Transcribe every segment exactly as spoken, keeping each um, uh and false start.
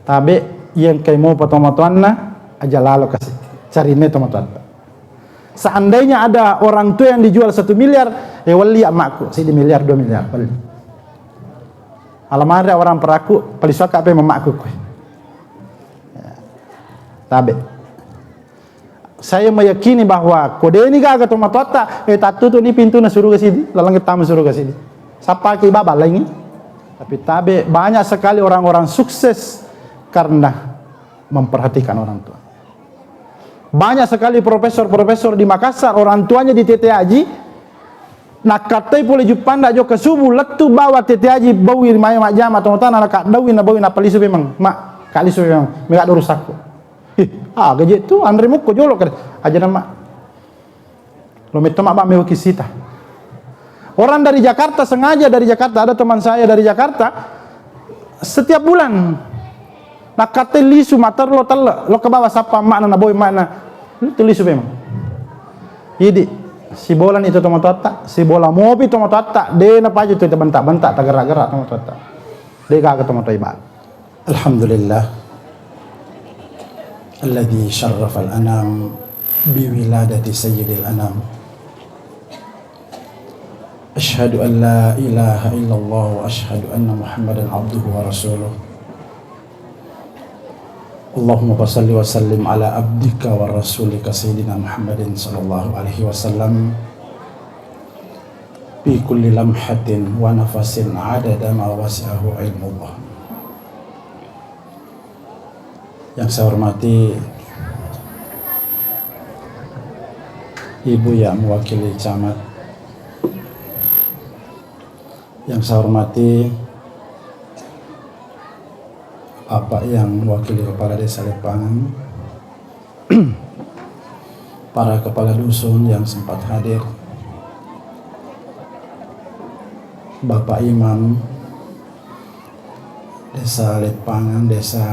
Tabe, iya engkai mopa tomatoanna, aja lalo kasi carinna tomatoatta. Seandainya ada orang tua yang dijual satu miliar, eh, welli ammakku, siddi miliar, dua miliar, welli. Alamari orang peraku, palisuaka pe mammakku kue. Ya. Tabe. Saya meyakini bahwa ko deni gaga tomatoatta, eh, tattutu ni pintuna suruga sidi, laleng tama suruga sidi. Sappaki baba laingi. Tapi tabe, banyak sekali orang-orang sukses karena memperhatikan orang tua. Banyak sekali profesor-profesor di Makassar, orang tuanya di T T Haji, nakkattai pole juppanda jokka subuh, lettu bawa T T Haji, bawi mai majjama, tomatoanna nakaddaui, nabawi, napalisu memang, "Ma, kalisu memang, mega doru sakku." "Ih, aga je tu, anre mukko jolo kare." "Aja nama." Lo metto mabba mewa kisita. Orang dari Jakarta, sengaja dari Jakarta, ada teman saya dari Jakarta, setiap bulan nakkattai lisu materlo telle, lo ke bawah sappa makna, naboi makna, itu lisu memang. Idi, sibola ni itu tomatoatta, sibola mopi tomatoatta, de napaju tu bentak-bentak, tagerak-gerak tomatoatta. De gaga tomatoa ibadah. الحمد لله الذي شرف الأنام بولادة سيد الأنام. أشهد أن لا إله إلا الله وأشهد أن محمدا عبده ورسوله. اللهم صل وسلم على عبدك ورسولك سيدنا محمد صلى الله عليه وسلم في كل لمحة ونفس عدد ما وسعه علم الله. Yang saya hormati Ibu yang mewakili camat, yang saya hormati Bapak yang mewakili Kepala Desa Lepangan, para kepala dusun yang sempat hadir, Bapak Imam Desa Lepangan, Desa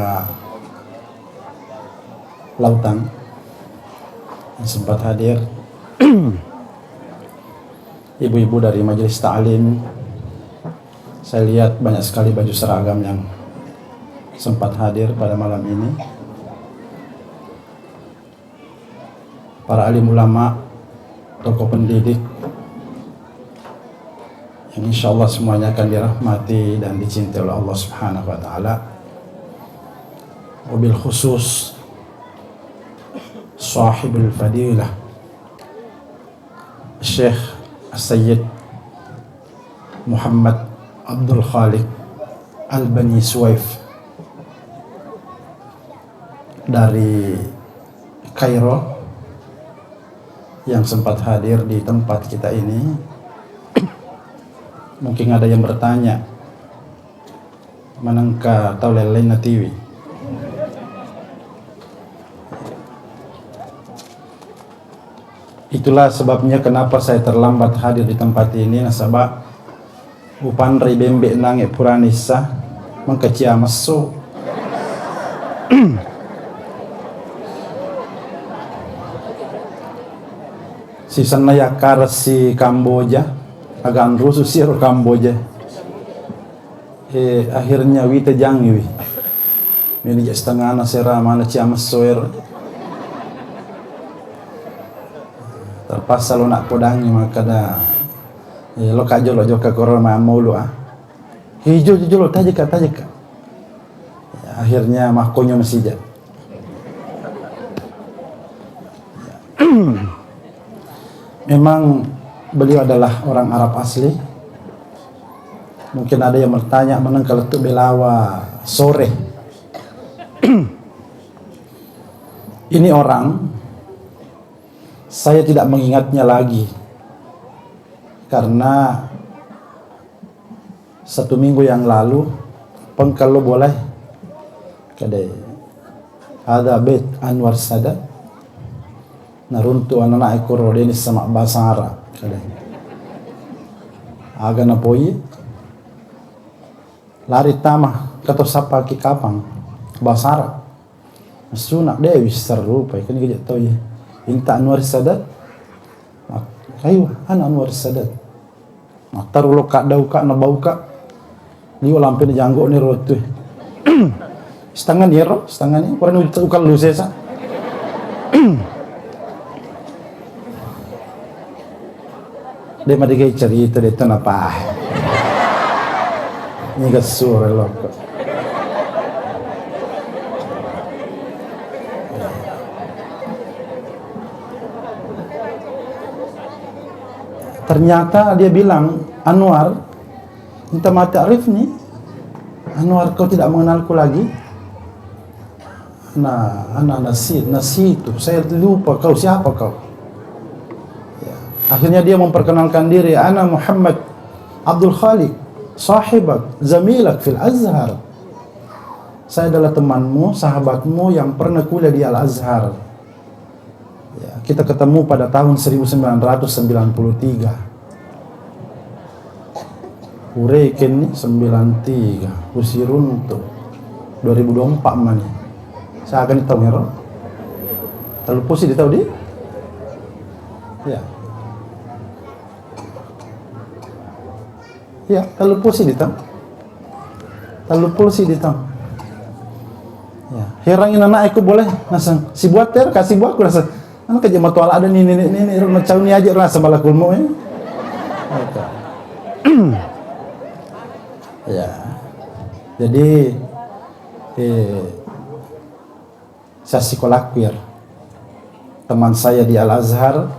Lautang yang sempat hadir, ibu-ibu dari Majelis Ta'lim, saya lihat banyak sekali baju seragam yang sempat hadir pada malam ini. Para alim ulama, tokoh pendidik, yang insya Allah semuanya akan dirahmati dan dicintai oleh Allah Subhanahu wa Ta'ala. Wabil khusus, sahibul fadilah, Syekh Sayyid Muhammad Abdul Khaliq Al-Bani Suwaif dari Kairo yang sempat hadir di tempat kita ini. Mungkin ada yang bertanya, manengka tau lain-lain natiwi. Itulah sebabnya kenapa saya terlambat hadir di tempat ini, nasaba upanrei bembe nange purani issa mengkeciamesso. Sisenna yakkaresi Kamboja, aga anrusu siro Kamboja. Eh, akhirnya wita jangiwi. Ini je setengahna sera mana ciamesso ero. Terpaksa lo nak podangi makkada, eh, lo kak jolo jokka korona mammulu ah. Hijo jolo tajeka tajeka. Akhirnya makkonyo masija. Memang beliau adalah orang Arab asli. Mungkin ada yang bertanya, meneng kalau tu belawa sore. Ini orang, saya tidak mengingatnya lagi karena satu minggu yang lalu, pengkallo bolai. Kada, ada bet Anwar Sadat. Naruntu anak-anak ekor Denis sama bahasa Arab. Kada. Aga napoi. Lari tama, kato sapa ki kapang. Bahasa Arab. Suna, de wisseng rupa, ikan gede tau ya. Inta Anwar Sadat. Aiwa, anak Anwar Sadat. Mattaru lo ka dauka na bauka. Liwa lampe na janggo ni rotue. Setengah ni ro, setengah ni. Kurang ucap ukallu sesa. De' madegai cerita de' tu napa. Ini gasur loko. Ternyata dia bilang, "Anwar, anta ma ta'rifni? Anwar, kau tidak mengenalku lagi?" Nah, ana nasi, nasi itu, saya lupa kau siapa kau. Ya. Akhirnya dia memperkenalkan diri, "Ana Muhammad Abdul Khaliq, sahibak, zamilak fil Azhar." Saya adalah temanmu, sahabatmu yang pernah kuliah di Al Azhar. Ya, kita ketemu pada tahun seribu sembilan ratus sembilan puluh tiga. Urekenni sembilan tiga, usiruntu dua ribu dua puluh empat mani. Saya akan tahu ya, Ro? Terlalu pusing di tahu di? Ya. Ya, terlalu pusing di tahu. Terlalu pusing di tahu. Ya, herangi anak aku boleh naseng. Si buat ter, kasih buat aku naseng. Anu kerja matual ada nih nenek-nenek, ro macam ni aja rasa balakulmu ya. Oke. Ya. Jadi, eh, saya sekolah queer. Teman saya di Al Azhar,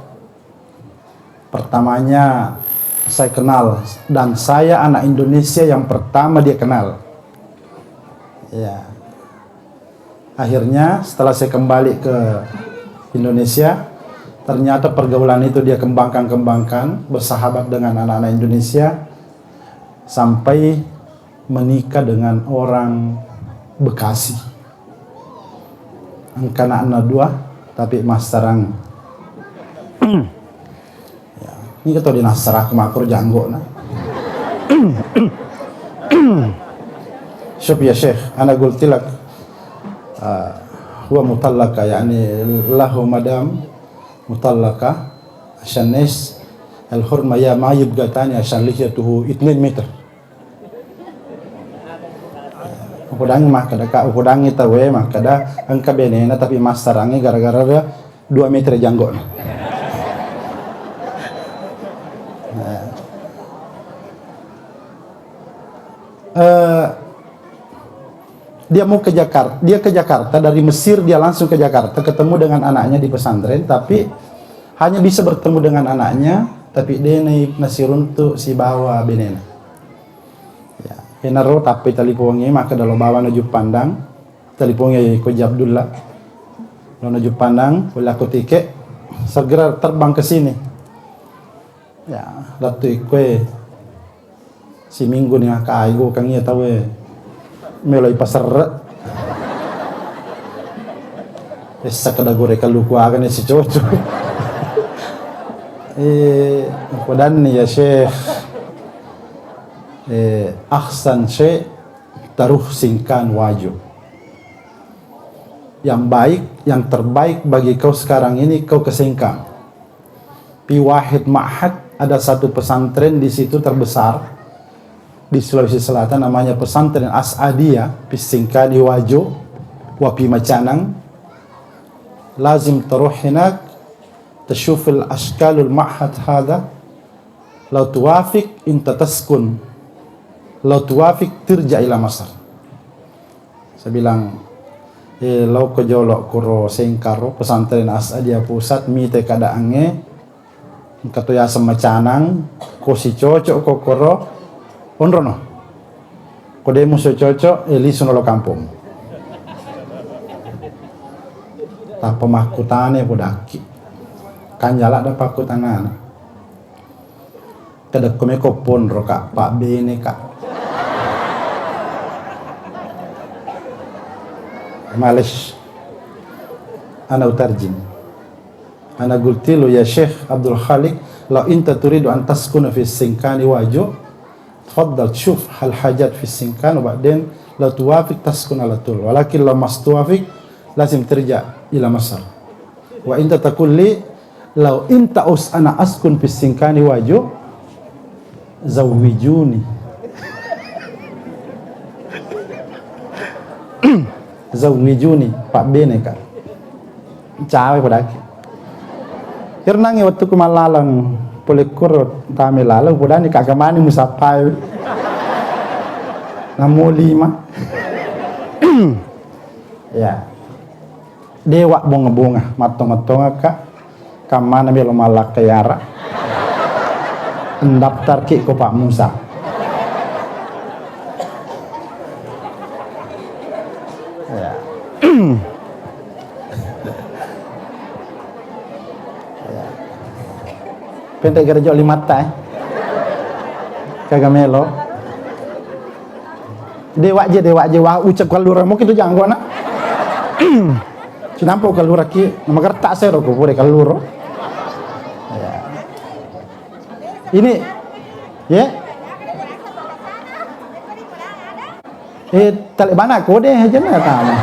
pertamanya saya kenal, dan saya anak Indonesia yang pertama dia kenal. Ya. Akhirnya, setelah saya kembali ke Indonesia, ternyata pergaulan itu dia kembangkan-kembangkan, bersahabat dengan anak-anak Indonesia, sampai menikah dengan orang Bekasi. Engka anakna dua, tapi masterang. Ya, ini kata di nasara aku makro janggo na. Syup ya Syekh, ana gultilak, ah, huwa mutallaka, yani lahu madam mutallaka, ashan nes al hurma ya mayib gatani ashan lihyatuhu itnin meter. Upodangi makkeda, Kak, upodangi tauwe makkeda engka benena tapi massarangi gara-gara dia dua meter janggo'na. Nah. Eh, dia mau ke Jakarta, dia ke Jakarta dari Mesir, dia langsung ke Jakarta ketemu dengan anaknya di pesantren, tapi hanya bisa bertemu dengan anaknya, tapi de' nasiruntu sibawa benena. Ya, enaro tappai talipongi makkeda lo bawa nuju Pandang, talipongi ko Ji Abdullah. Lo nuju Pandang, pole akko tike, segera terbang ke sini. Ya, lettu ikkoe siminggu ni ngaka aigo kang iya tauwe meloi paserre. Essa kada gore kaluku aga ni sicoco. Eh, podanni ya Syekh. Eh, ahsan syai taruh Singkan Wajo. Yang baik, yang terbaik bagi kau sekarang ini, kau ke Singkang. Fi wahid ma'had, ada satu pesantren di situ terbesar di Sulawesi Selatan, namanya Pesantren As'adiyah, fi Singkani Wajo, wa fi Macanang. Lazim taruh hinak, tashufil ashkalul ma'had hada, lau tuwafik inta taskun, lau tuwafik tirja ila Masar. Saya bilang, eh, lao ko jolo koro Sengkang ro, pesantren As'adiyah Pusat, mite keadaangnge, engka to yaseng Macanang, ko si cocok ko koro, onrono. Ko de' muso cocok, eh, lisuno lo kampung. Tappa makkutana podakki. Kanjala da pakkutanana. Kedekko meko ponro, Kak, pabbene, Kak. Malesh. Ana utarjim. Ana gultilu, ya Syekh Abdul Khaliq, lau inta turidu an taskuna fi Singkani Wajo, tafaddal shuf hal hajat fi Singkan, wa ba'den lau tuwafik taskun ala tul. Walakin lau mas tuwafik, lazim tirja ila Masar. Wa inta taqul li, lau inta us ana askun fi Singkani Wajo, zawwijuni. Zawwijuni, pabbeneka. Cawe podaki. Irnangi wettukku mallaleng, pole kuro tame laleng, podani kagamani musappai. Namo lima. Ya. Dewa bonga-bonga, mattonga-tongaka. Kammana melo mallakka yara? Ndaftarki ko Pak Musa. Ya. Ya. Penre gereja limatta, eh. Kaga melo. Dewa je, dewa je, wah, ucap kallura mo kitu janggo na. Cinampa kallura ki, nama gertak sero ko pure kalluro. Ya. Ini, ya. Eh, tale bana kode aja na kamu.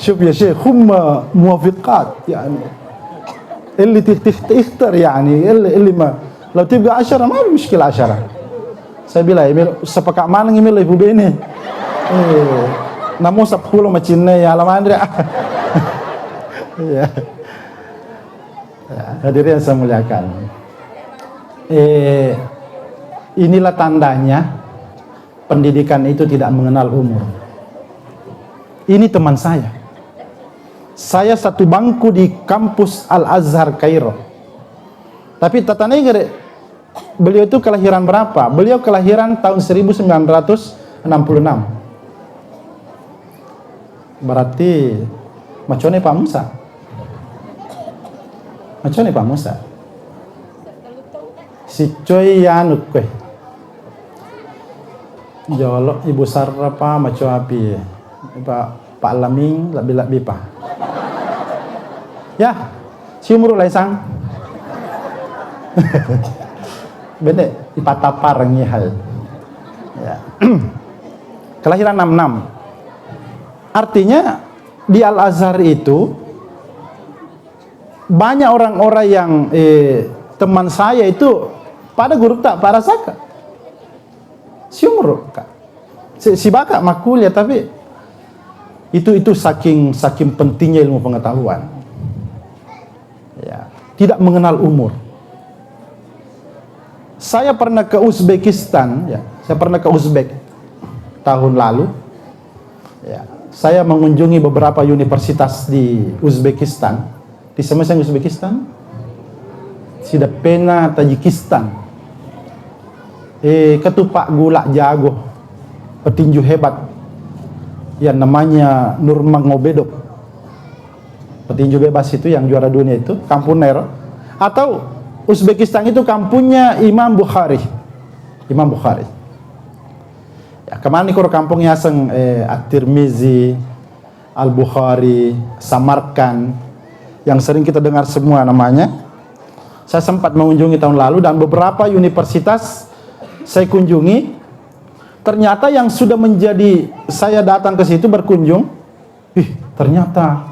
Syup ya Syekh, humma muwafiqat, yani. Elli tih tih tih ter, yani, elli, elli ma. Lau tibga asyara, ma muskil asyara. Saya bilang, "Emil, sepakat maneng Emil, Ibu Bene." Eh, namo sepuluh macinne, ya, alamanre. Iya. Ya, hadirin yang saya muliakan. Eh, inilah tandanya pendidikan itu tidak mengenal umur. Ini teman saya. Saya satu bangku di kampus Al-Azhar Kairo. Tapi tatanegere, beliau itu kelahiran berapa? Beliau kelahiran tahun seribu sembilan ratus enam puluh enam. Berarti macone Pak Musa. Macone Pak Musa. Siccoi anu koe. Jolo Ibu Sarra pa maco api. Pak, Pak Laming lebbi-lebbi pa. Ya, siumuru laisang. Bene, ipataparengi hal. Ya. Kelahiran enam enam. Artinya di Al-Azhar itu banyak orang-orang yang, eh, teman saya itu pada guru tak, pada saka. Siumuru, Kak. Si, sibaka makkuliah, tapi itu, itu saking, saking pentingnya ilmu pengetahuan. Ya, tidak mengenal umur. Saya pernah ke Uzbekistan, ya, saya pernah ke Uzbek tahun lalu. Ya, saya mengunjungi beberapa universitas di Uzbekistan. Di semeseng Uzbekistan, sidepena Tajikistan. Eh, ketupak gula jago, petinju hebat yang namanya Nurmagomedov. Petinju bebas itu yang juara dunia itu, kampung Nero. Atau Uzbekistan itu kampungnya Imam Bukhari. Imam Bukhari. Ya, kemana koro kampung yaseng, eh, At-Tirmizi, Al-Bukhari, Samarkand, yang sering kita dengar semua namanya. Saya sempat mengunjungi tahun lalu dan beberapa universitas saya kunjungi. Ternyata yang sudah menjadi, saya datang ke situ berkunjung, ih, ternyata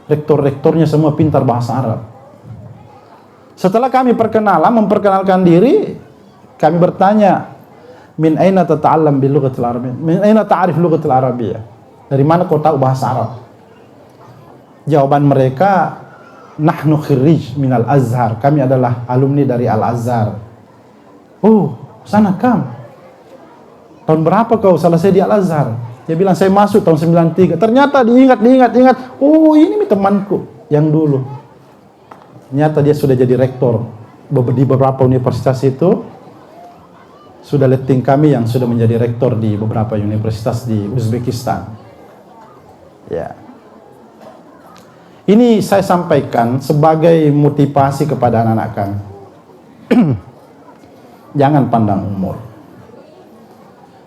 rektor-rektornya semua pintar bahasa Arab. Setelah kami perkenalan, memperkenalkan diri, kami bertanya, "Min aina tata'allam bil lughatil arabiyyah? Min aina ta'rif lughatil arabiyyah?" Dari mana kau tahu bahasa Arab? Jawaban mereka, "Nahnu khirij minal Azhar." Kami adalah alumni dari Al Azhar. "Oh, sana kam. Tahun berapa kau selesai di Al Azhar?" Dia bilang, "Saya masuk tahun sembilan tiga." Ternyata diingat, diingat, ingat. "Oh, ini mi temanku yang dulu." Ternyata dia sudah jadi rektor be-, di beberapa universitas itu, sudah letting kami yang sudah menjadi rektor di beberapa universitas di Uzbekistan. Ya. Ini saya sampaikan sebagai motivasi kepada anak-anak kami. Jangan pandang umur.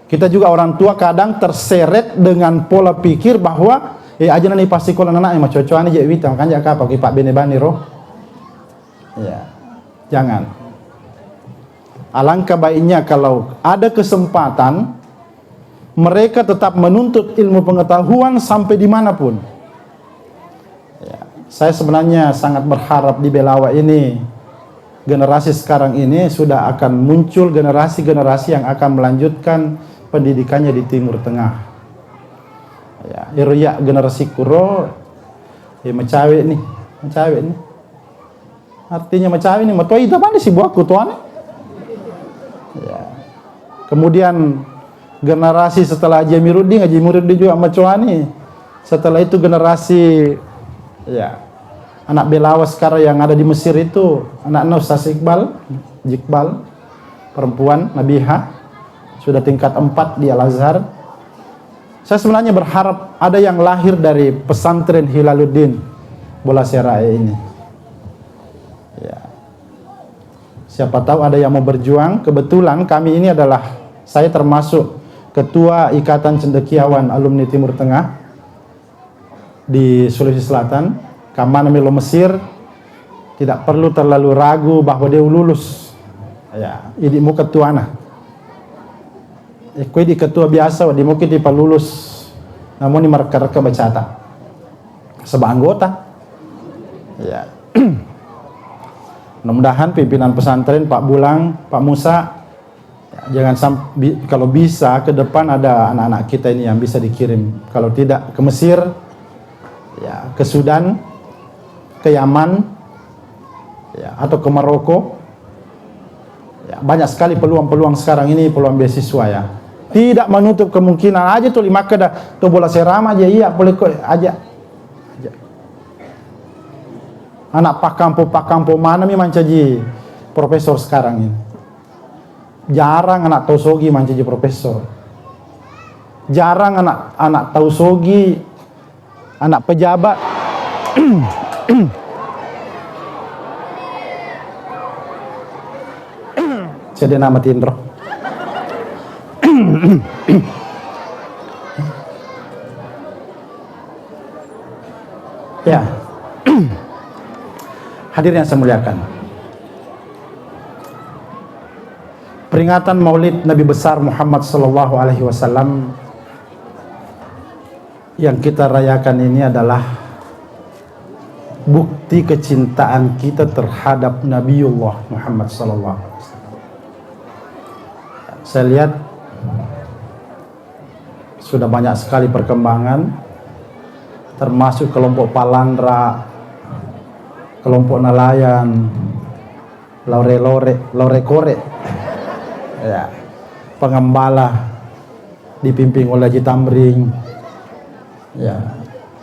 Kita juga orang tua kadang terseret dengan pola pikir bahwa, "Eh, aja nani pasti kola anak, eh, macocoani je wita, makanya kapang ki pabbene bani ro." Ya, jangan. Alangkah baiknya kalau ada kesempatan, mereka tetap menuntut ilmu pengetahuan sampai dimanapun. Ya, saya sebenarnya sangat berharap di Belawa ini generasi sekarang ini sudah akan muncul generasi-generasi yang akan melanjutkan pendidikannya di Timur Tengah. Ya, ero iya generasi kuro, ya, macawe nih, macawe nih. Artinya macawe nih, matoi itu apa nih si buahku tuane? Ya. Kemudian generasi setelah Haji Amiruddin, Haji Amiruddin juga macoani. Setelah itu generasi, ya, anak Belawa sekarang yang ada di Mesir itu, anaknya Ustaz Iqbal, Jikbal, perempuan, Nabiha, sudah tingkat empat di Al-Azhar. Saya sebenarnya berharap ada yang lahir dari pesantren Hilaluddin Bola Serae ini. Ya. Siapa tahu ada yang mau berjuang. Kebetulan kami ini adalah, saya termasuk ketua Ikatan Cendekiawan Alumni Timur Tengah di Sulawesi Selatan. Kamana melo Mesir, tidak perlu terlalu ragu bahwa dia lulus. Ya, idi mu ketuana. Eh, kue di ketua biasa, di mungkin di palulus, namun di mereka-reka bacata sebab anggota. Ya. Mudah-mudahan pimpinan pesantren, Pak Bulang, Pak Musa, ya, jangan sampai, kalau bisa ke depan ada anak-anak kita ini yang bisa dikirim. Kalau tidak ke Mesir, ya, ke Sudan, ke Yaman, ya, atau ke Maroko. Ya, banyak sekali peluang-peluang sekarang ini, peluang beasiswa, ya. Tidak menutup kemungkinan aja tuh lima keda tuh bola serama aja, iya, boleh kok aja. Aja. Anak pakkampo-pakkampo mana mi mancaji profesor sekarang ini. Jarang anak tau sogi mancaji profesor. Jarang anak, anak tau sogi, anak pejabat. Saya nama Tindro. Ya. Hadirin yang saya muliakan. Peringatan Maulid Nabi besar Muhammad sallallahu alaihi wasallam yang kita rayakan ini adalah bukti kecintaan kita terhadap Nabiullah Muhammad sallallahu alaihi wasallam. Saya lihat sudah banyak sekali perkembangan, termasuk kelompok Palandra, kelompok nelayan, lore-lore, lore-kore, ya, pengembala dipimpin oleh Haji Tamrin, ya,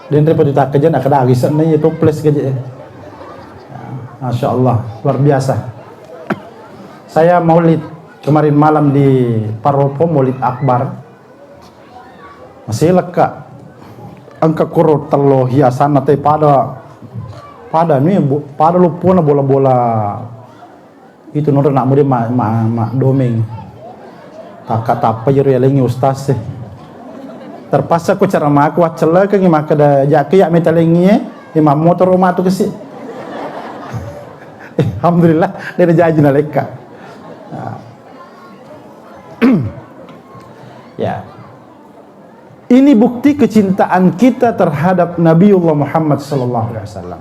denre peti takkejen akada agi senna iya toples gaje, ya, Masya Allah, luar biasa. Saya maulid kemarin malam di Paropo, Maulid Akbar. Masih lekka. Engka koro tello hiasanna te pada, pada ni, bo-, pada loppona bola-bola itu nonro nak muda ma, ma, ma domeng. Takka tappa jero yalengi ustaz e. Terpaksa ko cara maku waccellekengi makkeda, "Jakke ya metalengi e, imam motor matu kesi." Alhamdulillah, dia jaji na lekka. Nah. Ya. Ini bukti kecintaan kita terhadap Nabiullah Muhammad sallallahu alaihi wasallam.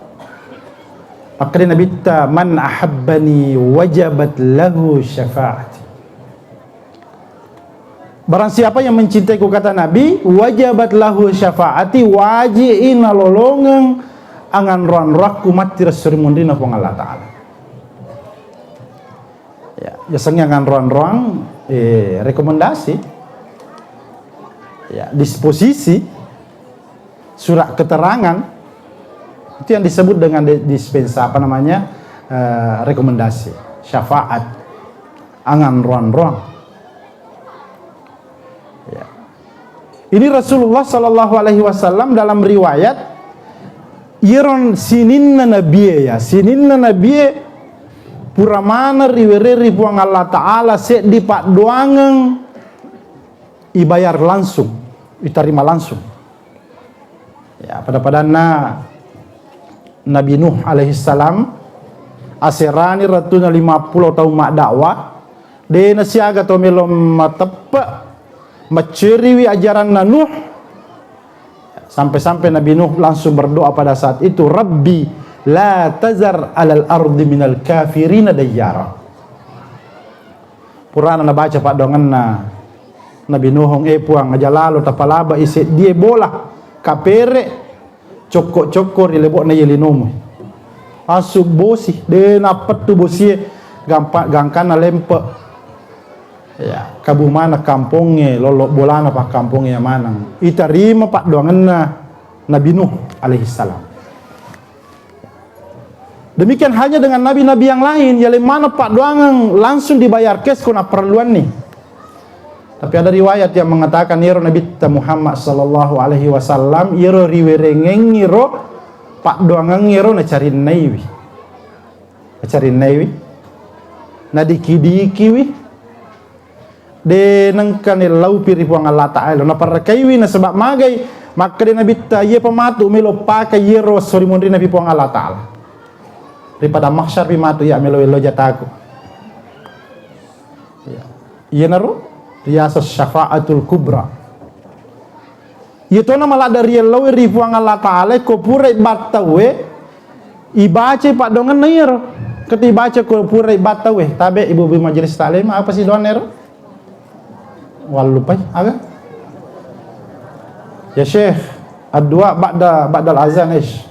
Makkeda Nabitta, "Man ahabbani wajabat lahu syafa'ati." Barang siapa yang mencintaiku, kata Nabi, "wajabat lahu syafa'ati", waji'i nalolongeng anganroang-roakku matti ressu ri munrinna Puang Allah Ta'ala. Ya, yasengnge anganroang-roang, eh, rekomendasi, ya, disposisi, surat keterangan, itu yang disebut dengan di-, dispensa, apa namanya, eh, rekomendasi, syafaat, anganroang-roang. Ya. Ini Rasulullah sallallahu alaihi wasallam dalam riwayat, iyaro sininna nabie, ya, sininna nabie pura maneng riwereri Puang Allah Ta'ala seddi paddoangeng ibayar langsung, itarima langsung. Ya, pada-padanna Nabi Nuh alaihi salam, aserani rattuna lima pulo taung maddakwah, de nasiaga to melo mateppe macceriwi ajaranna Nuh, sampai-sampai Nabi Nuh langsung berdoa pada saat itu, "Rabbi, La tazar alal ardi minal kafirina dayyara. Purana nabaca paddoangenna Nabi Nuhung, "Eh Puang, aja lalo tapalabai seddie bola kapere cokko-cokko ri lebo'na iye linomu." Asu bosi, de nappettu bosie, gampa-, gangkanna lempe. Ya, kabu maneng kampongnge, lollo bolana pakkampongnge maneng. Itarima paddoangenna Nabi Nuh alaihissalam. Demikian hanya dengan nabi-nabi yang lain, yaleng maneng paddoangeng langsung dibayar cash ko napparelluanni. Tapi ada riwayat yang mengatakan, iyaro Nabitta Muhammad sallallahu alaihi wasallam, iyaro riwerengengngi ro paddoangengngero nacarinnaiwi. Nacarinnaiwi. Nadiki-dikiwi. De nengka nellaupi ri Puang Allah Ta'ala. Naparrakaiwi nasaba magai, makkeda Nabitta, "Iye pa matu melo pakai iyero esso ri munrinna pi Puang Allah Ta'ala. Ri padang mahsyar pi matu iya melo wello jataku." Ya. Iyanaro riaseng syafaatul kubra. Iyatona maladda riellau ri Puang Allah Ta'ala, ko purai battauwe, ibacai paddoangenna iyaro. Keti ibaca ko purai battauwe. Tabe ibu-ibu majelis taklim, apa sih doanna ero? Wallupai, aga? Ya Syekh, addu'a ba'da, ba'dal azan, ish.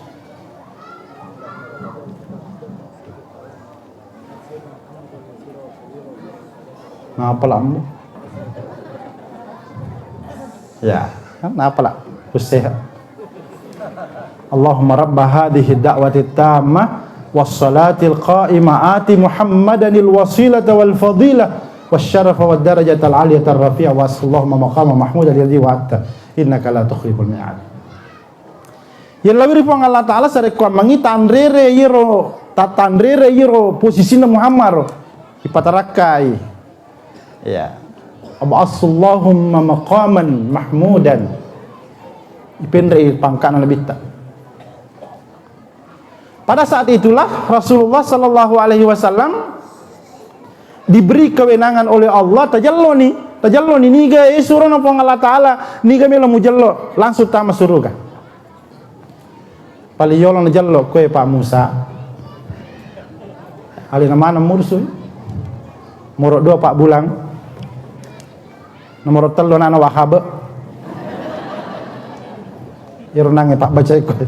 Napala ammu? Ya, kan napala? Useha. Allahumma rabba hadhihi da'wati tammah wassalatil qa'imah ati Muhammadanil wasilata wal fadilah wasyarafa wad darajatal aliyatar rafi'ah wa Allahumma maqama mahmudan alladzi wa'adta innaka la tukhliful mi'ad. Yellawiri Puang Allah Ta'ala sarekkuammengngi tanrere iyero, ta-, tanrere iyero posisinna Muhammad ro. Ipatarakkai. Ya. Ab'asullahumma maqaman mahmudan. Ipenrei pangkana Nabitta. Pada saat itulah Rasulullah sallallahu alaihi wasallam diberi kewenangan oleh Allah, tajelloni, tajelloni niga, eh, surona Puang Allah Ta'ala, niga melo mujello, langsung tama suruga. Paling yolo najello koe Pak Musa. Alena maneng mursu. Moro dua Pak Bulang. Nomoro tellu anana Wahab. Iro nange Pak bacai koe.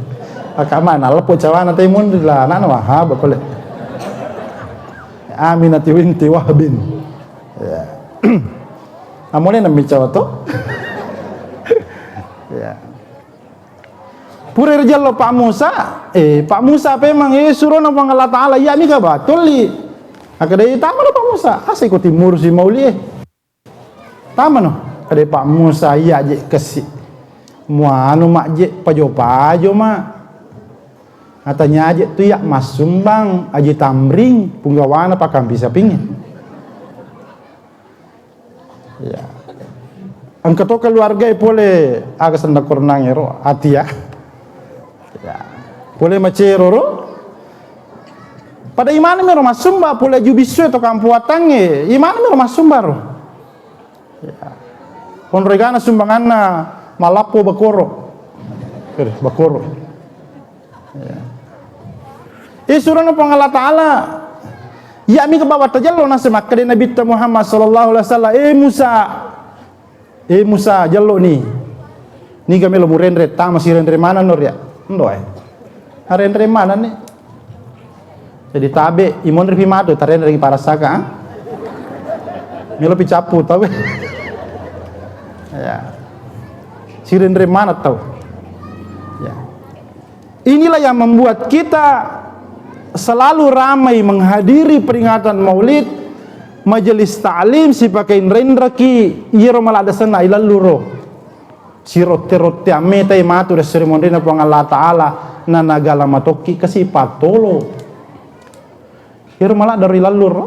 Aka mana lepo cawana tai munri la anana Wahab kole. Aminati winti Wahbin. Ya. Amone nami cawa to. Ya. Pura rijallo Pak Musa, eh, Pak Musa pemang, eh, surona Puang Allah Ta'ala, iya mi ga batolli. Akkeda, "Eh, tamano Pak Musa, asa iko timmurusi mauli, eh." Tamano, kade Pak Musa, iya je kesi. Muanu mak je pajo-pajo mak. Atanya aje tu iya massumbang, aji tamring, punggawana pakampi sapingi. Ya. Engka to keluarga e pole aga senda kornang ero, ati ya. Ya. Pole macero ro. Pada imana mero massumba pole aju bissu to kampuatangnge. Imana mero massumba ro. Ya. Onregana sumbanganna malappo bakoro. Kere, bakoro. Ya. Eh, surona Puang Allah Ta'ala, iya mi ke bawang tajello, nase makkeda Nabitta Muhammad sallallahu alaihi wasallam, "Eh, Musa, eh, Musa, jello ni. Niga melo murenre, tama si renre mana no ria?" Ndo, eh. Arenre mana ni? Jadi tabe, imonri pi matu, tarenre parasaka, ah? Melo pi cappu tau. Ya. Si renre mana tau. Ya. Inilah yang membuat kita selalu ramai menghadiri peringatan Maulid, majelis taklim, sipakai inraki, iyaro maladda senna ilalluro. Sirotte-rotte ammetai matu ri esso ri monrina Puang Allah Ta'ala, na nagala matokki kasi patolo. Iyaro maladda ri lalluro.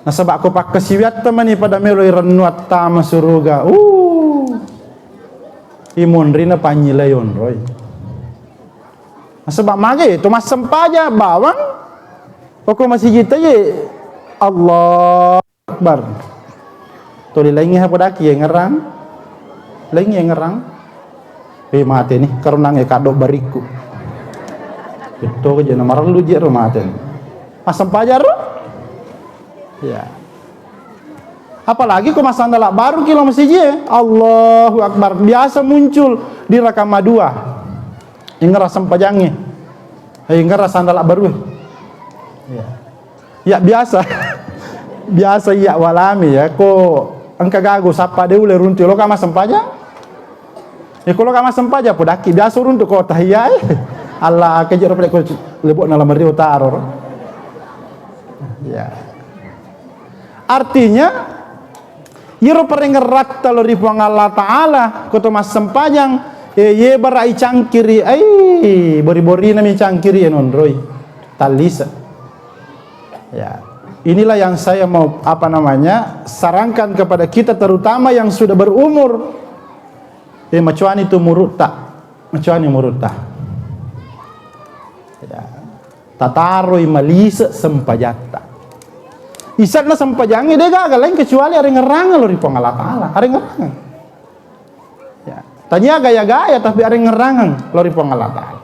Nasaba ko pakkasiwiatta mani pada melo irennu attama suruga. Uh. Imonrina panyilai onroi. Nasaba mage to massempaja bawang. Poko masijita ye. Allah Akbar. Tuli laingnge ha podaki ye ngerang. Laingnge ngerang. Eh, mate ni, karunangnge kaddo barikku. Betto je na marellu je ro mate. Massempajang ro? Ya. Apalagi ko massandala baru ki lo masiji e. Allahu Akbar. Biasa muncul di rakang madua. Ingara sempajangnge. Eh, ingara sandala baru. Ya. Ya biasa. Biasa iya walami ya. Ko engka gagu sappa de ule runtu lo ka massempajang. Ya, kalau kama sempaja podaki biasa uruntu ko tahiyai. Allah keje ro pale ko lebo'na lamario taro. Ya. Artinya, iyaro parengeratta lo ri Puang Allah Ta'ala, ko to massempajang, eh, ye barai cangkiri, ai, bori-borina mi cangkiri, eh, nonroi. Tallisa. Ya. Inilah yang saya mau, apa namanya, sarankan kepada kita, terutama yang sudah berumur. Eh, macuani tu murutta. Macuani murutta. Ya. Tataroi malise sempajatta. Isanna sempajangnge de gaga lain kecuali arengerangeng lo ri Puang Allah Ta'ala. Arengerangeng. Ya. Tania gaya-gaya tapi arengerangeng lo ri Puang Allah Ta'ala.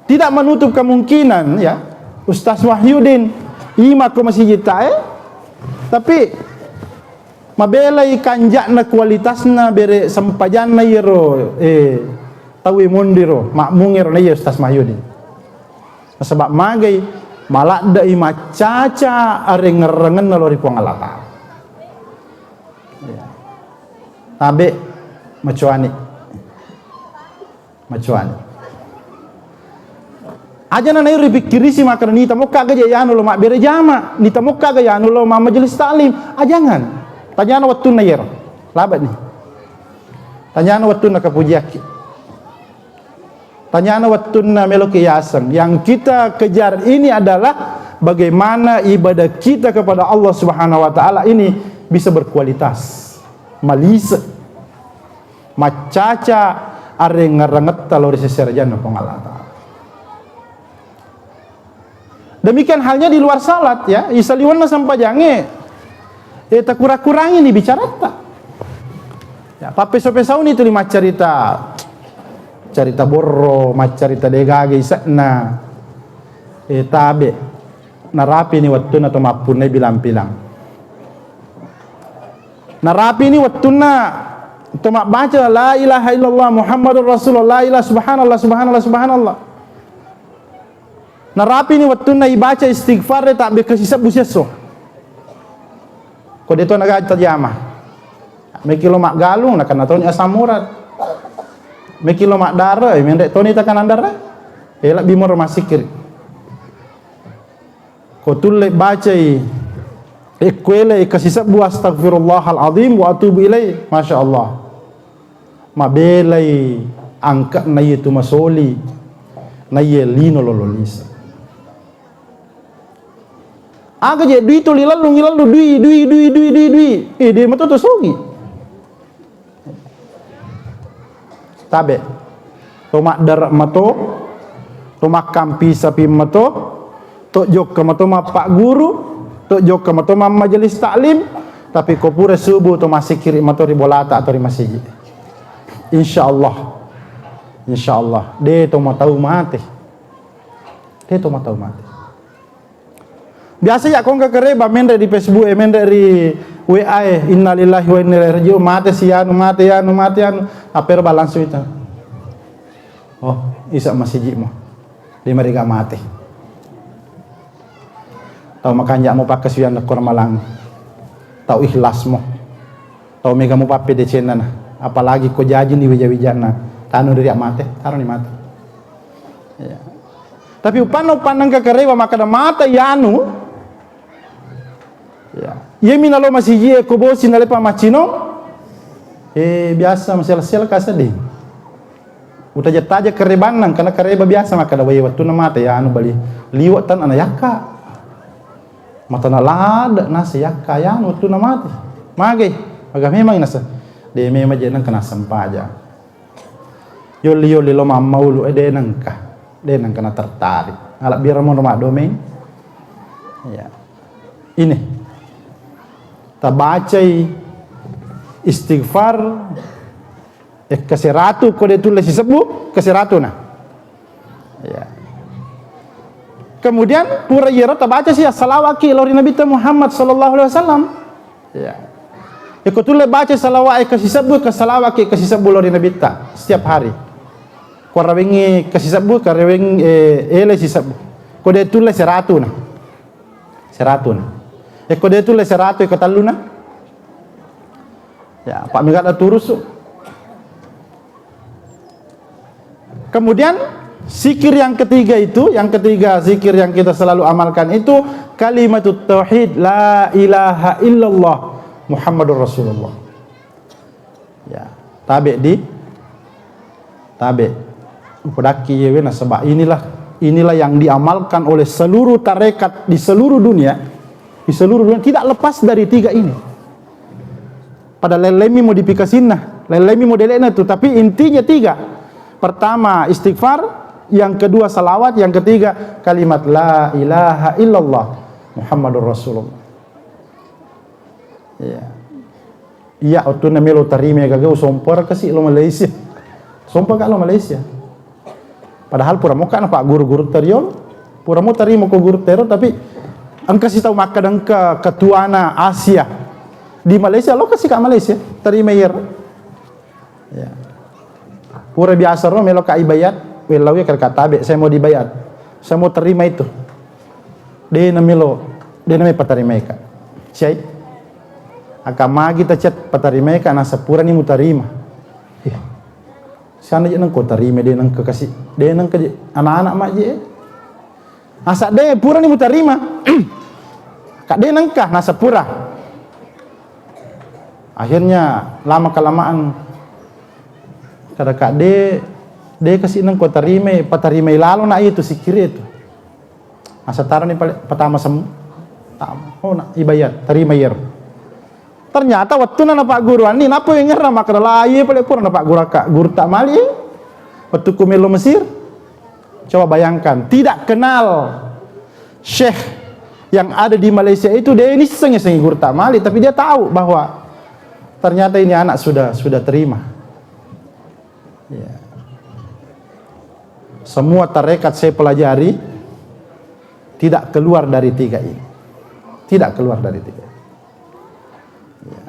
Tidak menutup kemungkinan, ya, Ustaz Wahyudin, ima ko masiji tae, tapi mabelai kanjakna kualitasna bere sempajanna iyaro, eh, tau e mondiro, makmung ero na iya Ustaz Wahyudin. Nasaba magai maladdai maccaca arengerengenna lo ri Puang Allah Ta'ala. Ya. Tabe macuani. Macuani. Aja na nairo ripikkirisi makkeda nita mokka gaje yanu lo mabbere jama, nita mokka ga yanu lo mammajelis taklim. Ajangan. Tanyana wettunna yero. Labani. Tanyana wettunna kapujiakki. Tanyana wettunna meloki yaseng. Yang kita kejar ini adalah bagaimana ibadah kita kepada Allah Subhanahu wa Ta'ala ini bisa berkualitas. Malise. Maccaca arengerangetta lo ri seserajanna Puang Allah Ta'ala. Demikian halnya di luar salat, ya, isaliwenna sempajangnge, eh, takura-kurangi ni bicaratta. Ya, pappeso-pesauni tuli maccarita, carita borro, maccarita degaga ise'na. Eh, tabe, narapini wettunna to mappunnai bilang-pilang. Narapini wettunna to mabbaca la ilaha illallah Muhammadur Rasulullah, la ilaha subhanallah, subhanallah, subhanallah. Narapini wettunna ibaca istighfar e tabbe kasi sebbu siesso. Ko de to naga tajama. Meki lo maggalung nakenna toni asam urat. Meki lo maddare, eh, menre toni tekanan darah. Eh, lebbi moro masikiri. Ko tulle bacai, eh, kuele kasi sebbu astaghfirullahal azim wa atubu ilaih. Masya Allah. Mabelai angka'na iye tu masoli, na iye lino lolo lisa. Aga je dui tuli lellung, lellung dui, dui, dui, dui, dui, dui. Eh, de mato to sogi. Tabe. To maddara mato, to makkampi sapi mato, to jokka mato mappagguru, to jokka mato mammajelis taklim, tapi ko pura subuh to massikiri mato ri bolata atau ri masigi. Insya Allah. Insya Allah. De to matau mate. De to matau mate. Biasa ya kongka kereba menre di Facebook e, menre ri W A e, innalillahi wa inna ilaihi raji'un, mate si anu, mate anu, mate anu, apa ero langsung itu. Oh, isa masiji mo. Di mariga mate. Tau makanja mo pakkasiwiang ko Ramalang. Tau ikhlas mo. Tau mega mupappedecenna na. Apalagi ko jaji ni wija-wijanna. Tanu ri mate, taro ni mate. Iya. Tapi upanna, upanna engka karewa makkeda mata yanu. Ya. Iya mi nalo masiji e ko bosi nalepa maccinong. Eh, biasa masela-sela ka seddi. Utaja-taja karebanna, karena kareba biasa makkeda, "Wai, wettunna mate ya anu bali liwa tan ana yakka." Matana lada nasa yakka ya anu wettunna mate. Mage, aga memang nasa. De memang je nengka nasempaja. Yolli-yolli lo mammaulu, eh, de nengka. De nengka na tertarik. Ala bira mo maddomeng. Ya. Ini. Tabacai istighfar, eh, kaseratu ko de tulle sisebbu, kaseratu na. Ya. Kemudian pura iyaro tabaca si assalawaki lao ri Nabitta Muhammad sallallahu alaihi wasallam. Ya. Eko tulle baca salawat e kasisebbu, ke salawat ke kasisebbu lao ri Nabitta setiap hari. Ko rawengngi kasisebbu, ko raweng, eh, ele sisebbu. Ko de tulle seratu na. Seratu na. Eko de tulle seratu, eko tellu na. Ya, Pak Megat turusu. Kemudian zikir yang ketiga itu, yang ketiga zikir yang kita selalu amalkan itu kalimatut tauhid, la ilaha illallah Muhammadur Rasulullah. Ya, tabe di, tabe. Upodakki yewe nasaba inilah, inilah yang diamalkan oleh seluruh tarekat di seluruh dunia, di seluruh dunia tidak lepas dari tiga ini. Pada lain-lainmi modifikasinna, lain-lainmi modelekna tu, tapi intinya tiga. Pertama istighfar, yang kedua salawat, yang ketiga kalimat la ilaha illallah Muhammadur Rasulullah. Iya. Iya, wettunna melo tarima gaga usompor kasi lo Malaysia. Sompa ka lo Malaysia. Padahal pura moka na pak guru-guru teriolo. Pura mo tarima ko guru tero, tapi engka sitau makkeda engka ketuana Asia. Di Malaysia, lo kasi ka Malaysia, tarima iyaro. Ya. Pura biasa ro melo ka ibayat, wellau ya kata tabe, saya mau dibayat. Saya mau terima itu. De na melo, de na me patarimai ka. Siai. Aka magi ta chat patarimai ka, nasa purani mutarima. Iya. Sana je nengko tarima, de nengka kasi, de nengka je anak-anak mak je. Asa de purani mutarima. Ka de nengka, nasa pura. Akhirnya lama kelamaan kada ka de, de kasi nengko tarimai, patarimai lalo na itu sikiri itu. Asa tarani pale patama sem-, tam-, oh na ibayat, tarima iyaro. Ternyata wettunna napagguruanni, nappa wengerna makkeda, "La, iye pale pura napagguruakka, guru ta mali, eh, wettukku melo Mesir." Coba bayangkan, tidak kenal syekh yang ada di Malaysia itu, de nissengi sengi guru ta mali, tapi dia tahu bahwa ternyata ini anak sudah, sudah terima. Ya. Semua tarekat saya pelajari tidak keluar dari tiga ini. Tidak keluar dari tiga ini. Ya.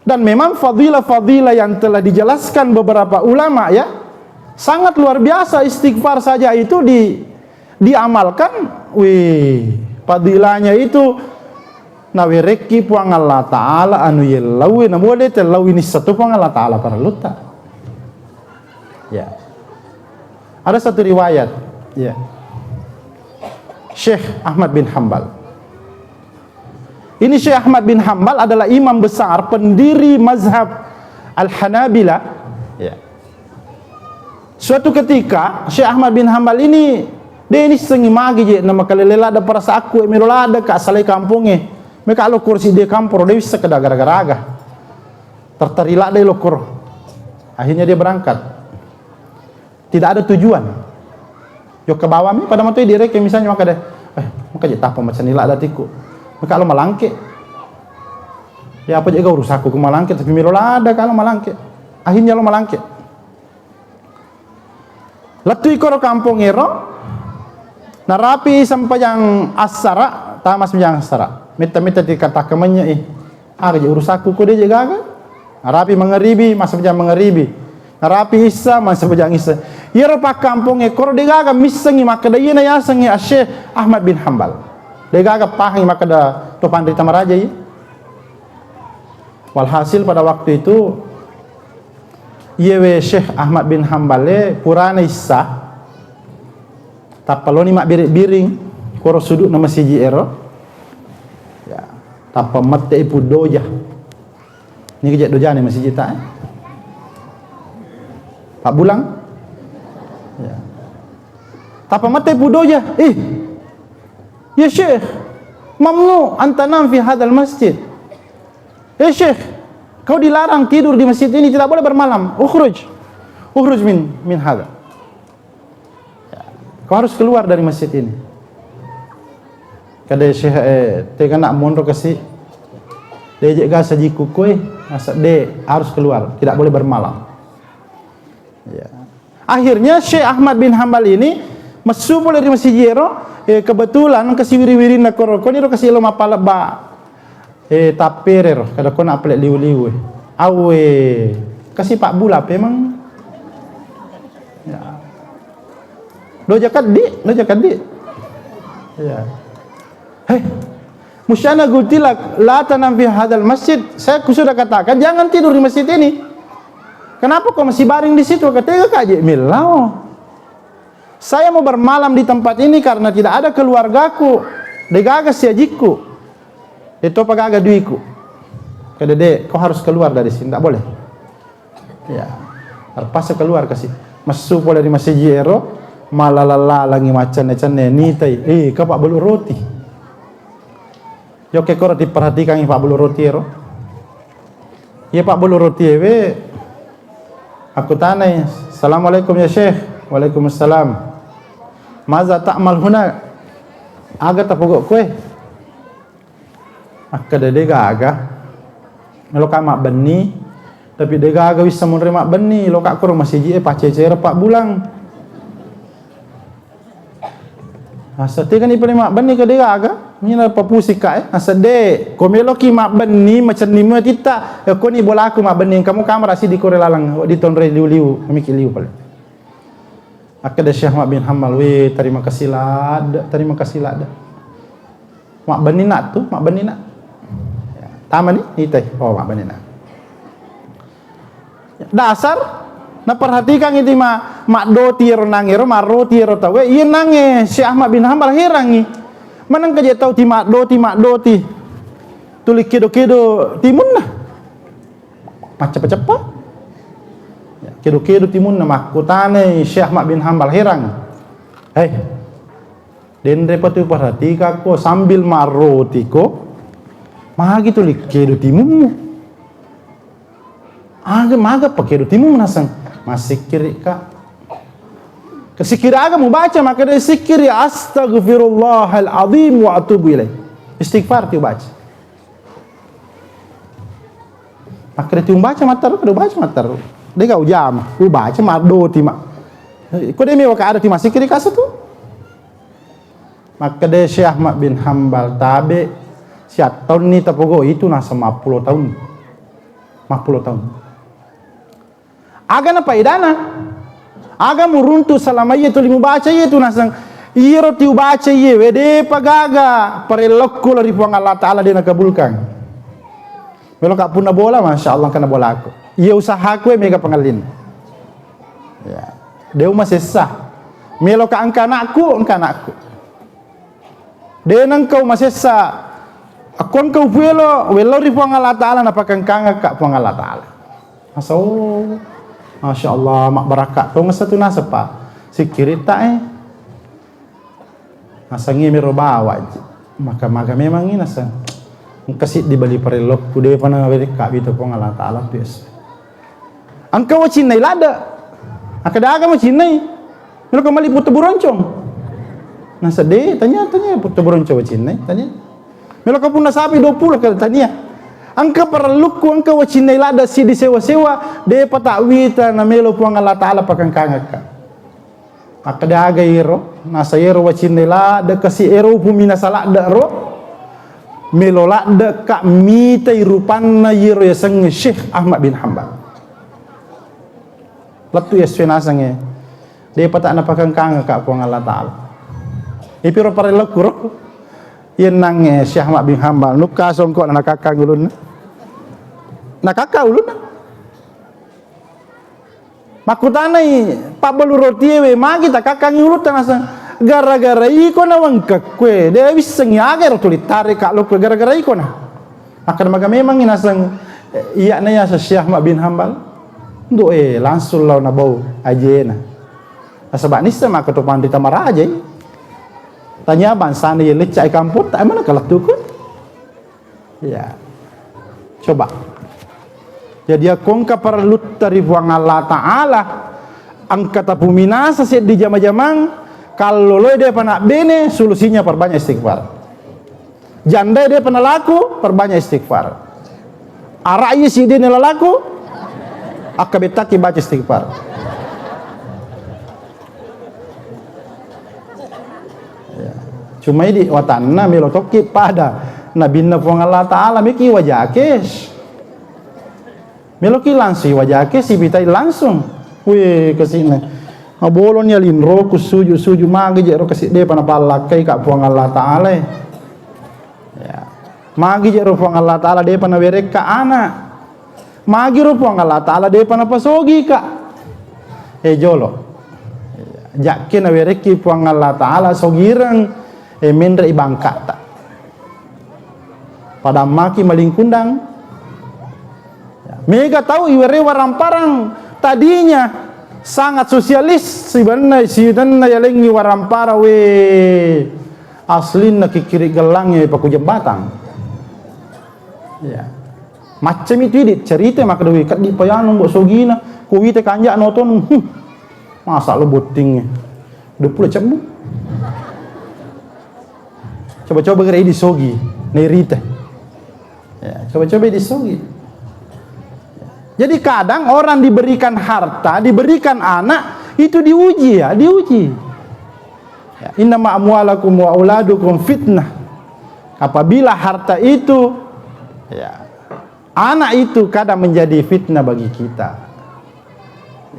Dan memang fadilah-fadilah yang telah dijelaskan beberapa ulama, ya, sangat luar biasa. Istighfar saja itu di, diamalkan, wih, fadilahnya itu nawerekki Puang Allah Ta'ala anu yellauwe, namua de tellaui nissatu Puang Allah Ta'ala parellutta. Ya. Ada satu riwayat, ya. Syekh Ahmad bin Hambal. Ini Syekh Ahmad bin Hambal adalah imam besar pendiri mazhab Al-Hanabilah. Ya. Suatu ketika Syekh Ahmad bin Hambal ini de nissengi magi je na makalele ladde perasaanku, e melo ladde ka salai kampongnge. Meka lo kursi de kamporo, de wisseng kada gara-gara aga. Tertari ladde lo koro. Akhirnya dia berangkat. Tidak ada tujuan. Jokka bawammi pada matoi direkeng misalnya makkeda, "Eh, maka je tappa macani ladde atikku. Maka lo malangke." Ya apa je ga urusakku ku malangke, tapi melo ladde ka lo malangke. Akhirnya lo malangke. Lettu i koro kampong ero, narapi sempajang assara, tama sempajang assara. Metta-metta ti kata kemenye i. Aga je urusakku ko de je gaga. Narapi mangeribi, massempajang mangeribi. Narapi issa, massempajang issa. Iyaro pakkampong e koro de gaga missengi makkeda iyena yasengi Asy-, Syekh Ahmad bin Hambal. De gaga pahangi makkeda to panrita maraja i. Walhasil pada waktu itu, iyewe Syekh Ahmad bin Hambal e purana issa, tappa loni mabbiring-biring koro sudu'na masiji ero. Ya, tappa mette i puddoja. Niki je dojane masiji ta, eh? Pak Bulang? Ya. Tappa mette i puddoja. Ih. Ya Syekh, mamnu antanam fi hadal masjid. Eh Syekh, kau dilarang tidur di masjid ini, tidak boleh bermalam. Ukhruj. Ukhruj min, min hadha. Ya. Kau harus keluar dari masjid ini. Kada Syekh, eh, tega nak monro kasi. De je ga sajiku kue, asa de harus keluar, tidak boleh bermalam. Ya. Akhirnya Syekh Ahmad bin Hambal ini Messu pole ri masiji ero, eh, kebetulan kasiwiri-wirinna koro, koniro kasi elo mappalebba, eh, tappere ro, kada kona pale liu-liu, eh. Awe, kasi pabbula pemeng. Ya. Doja kaddi, doja kaddi. Ya. Hei, musyana gultilak, la tanam fi hadal masjid. Saya ku sudah katakan, jangan tidur di masjid ini. Kenapa kau masih baring di situ? Katega kaje, melao. Saya mau bermalam di tempat ini karena tidak ada keluargaku, degaga siajikku, detopa gaga duiku. Kada de, kau harus keluar dari sini, tidak boleh. Ya, terpaksa keluar kasi. Messu pole ri masiji ero, malala-lalangi maccenne-cenne, nitai, eh, ka pabbulu roti. Yokke koro diperhatikangi pabbulu roti ero. Iya pabbulu roti ewe, aku tanai, "Assalamualaikum ya Syekh." "Waalaikumsalam." "Maza ta'mal huna?" Aga tapogok koe? Akkeda, "De gaga. Melo ka mabbenni, tapi de gaga wisseng monri mabbenni, lo ka koro masiji e pacecere pabbulang." Asa tegani pale mabbenni ka de gaga, mina papusi ka e. Asa de, ko meloki mabbenni, macenni mua titta, e koni bolaku mabbenni, kamu kamera sidi kore laleng, di tonre liu-liu, miki liu pale. Akkeda Syekh Ahmad bin Hambal, "Weh, terima kasih ladde, terima kasih ladde." Mabbenni nak tu, mabbenni nak. Ya, tamani, itai. Oh, mabbenni nak. Dasar, naperhatikan itu ma, maddoti ero nangero, marroti ero tawe, iya nange Syekh Ahmad bin Hambal herangi. Maneng kaje tau ti maddoti, maddoti. Tuli kedo-kedo timunna. Macceppa-ceppa. Ya, kedo-kedo timunna makkutanai Syekh Ahmad bin Hambal herang. "Hei, denre pa tu perhatikakko sambil marrotiko, magi tu likkedo timummu? Aga, maga pakedo timummu naseng?" "Massikkiri ka." "Kasikkiri aga mubaca?" Makkeda, "Sikkiri astaghfirullahal azim wa atubu ilaih." Istighfar tu baca. Makkeda ti umbaca matteru, kada ubaca matteru. Dega ujama, ubaca maddoti ma. Ko de mewa ka ada ti massikkiri kasa tu. Makkeda Syekh Ahmad bin Hambal tabe, siattaunni tapogo itu nasa mappulo taun. Mappulo taun. Aga na paedana? Aga muruntu selama iya tuli mubaca iya tu naseng, iyaro ti ubaca iye we, depa gaga parellokku lao ri Puang Allah Ta'ala de nakabulkan. Melo ka punna bola, masya Allah, kana bolaku. Iya usahaku e mega pangallin. Ya. De uma sessa. Melo ka engka anakku, engka anakku. De nengka umasessa, akko engka upuelo, wellau ri Puang Allah Ta'ala, napakengkangekka Puang Allah Ta'ala. Masa, oh, masya Allah, mabbarakka tong satu naseng pa. Sikkiritta e. Nasengngi mero bawa ji. Maka maga memangngi naseng. Engka siddi bali parellokku, depa nawerekka wita Puang Allah Ta'ala tu es. Engka wacinnai ladde. Akkeda aga macinnai? Melo ka mali puttu buroncong. Naseng de, tania, tania puttu buroncong wacinnai, tania. Melo ka punna sapi dua puluh kali, tania. Engka parellukku, engka wacinnai ladde sidi sewa-sewa, depa takwita namelo Puang Allah Ta'ala pakengkangekka. Makkeda aga iro, nasa ero wacinnai ladde kasi ero upumi nasa ladde ro, melo ladde ka mitai rupanna iro yasengnge Syekh Ahmad bin Hambal. Lettu yasue nasengnge, depa ta napakengkangekka Puang Allah Ta'ala. Ipiro parellokku ro, yennangnge Syekh Ahmad bin Hambal, nukka songko na nakakka ulunna. Nakakka ulunna. Makkutanai pabbalu rotie we, magi takakkangi ulutta naseng, gara-gara iko na wengkakkue, de wissengi aga ero tuli tareka lokku, gara-gara iko na. Makkeda maga memangngi naseng, iya na yaseng Syekh Ahmad bin Hambal. Ndu e langsung lao nabau ajena. Nasaba nisseng maka to panrita marajai. Tania bangsana ye lecca e kampotta, emana kalettuku. Ya. Coba. Jadi, akko engka parellutta ri Puang Allah Ta'ala, engka tapuminasa seddi jama-jamang, kalloloe depa nabbene, solusinya perbanyak istighfar. Jandae depa nalaku, perbanyak istighfar. Ara'ye siddi nalalaku, akkabettaki baca istighfar. Cuma idi watanna melo tokki pada nabinna Puang Allah Ta'ala, meki wajake. Meloki langsung wajake, sipitai langsung. Wih, kesini. Maboloni alinroku suju-suju, magi je ro kasi depa napallakkai ka Puang Allah Ta'ala. Ya. Magi je ro Puang Allah Ta'ala depa nawerekka anak. Magi ro Puang Allah Ta'ala depa napasogi ka. Eh, jolo. Jakke nawerekki Puang Allah Ta'ala sogireng, eh, menre i bangkata. Pada maki malingkundang. Ya, mega tau iwere waramparang, tadinya sangat sosialis, sibanna, sitanna yalengi warampara, we, aslinna kikiri gellangnge paku jembatang. Ya. Maccami tu idi cerita maka dewe keddi payanu mbok sogina, ku wite kanja notonu. Hmm. Masa lo bottingnge. Dua puluh cemmu. Coba-coba kira idi sogi, nairita. Ya, coba-coba idi sogi. Jadi kadang orang diberikan harta, diberikan anak, itu diuji ya, diuji. Ya, innama amwalakum wa auladukum fitnah. Apabila harta itu, ya, anak itu kadang menjadi fitnah bagi kita.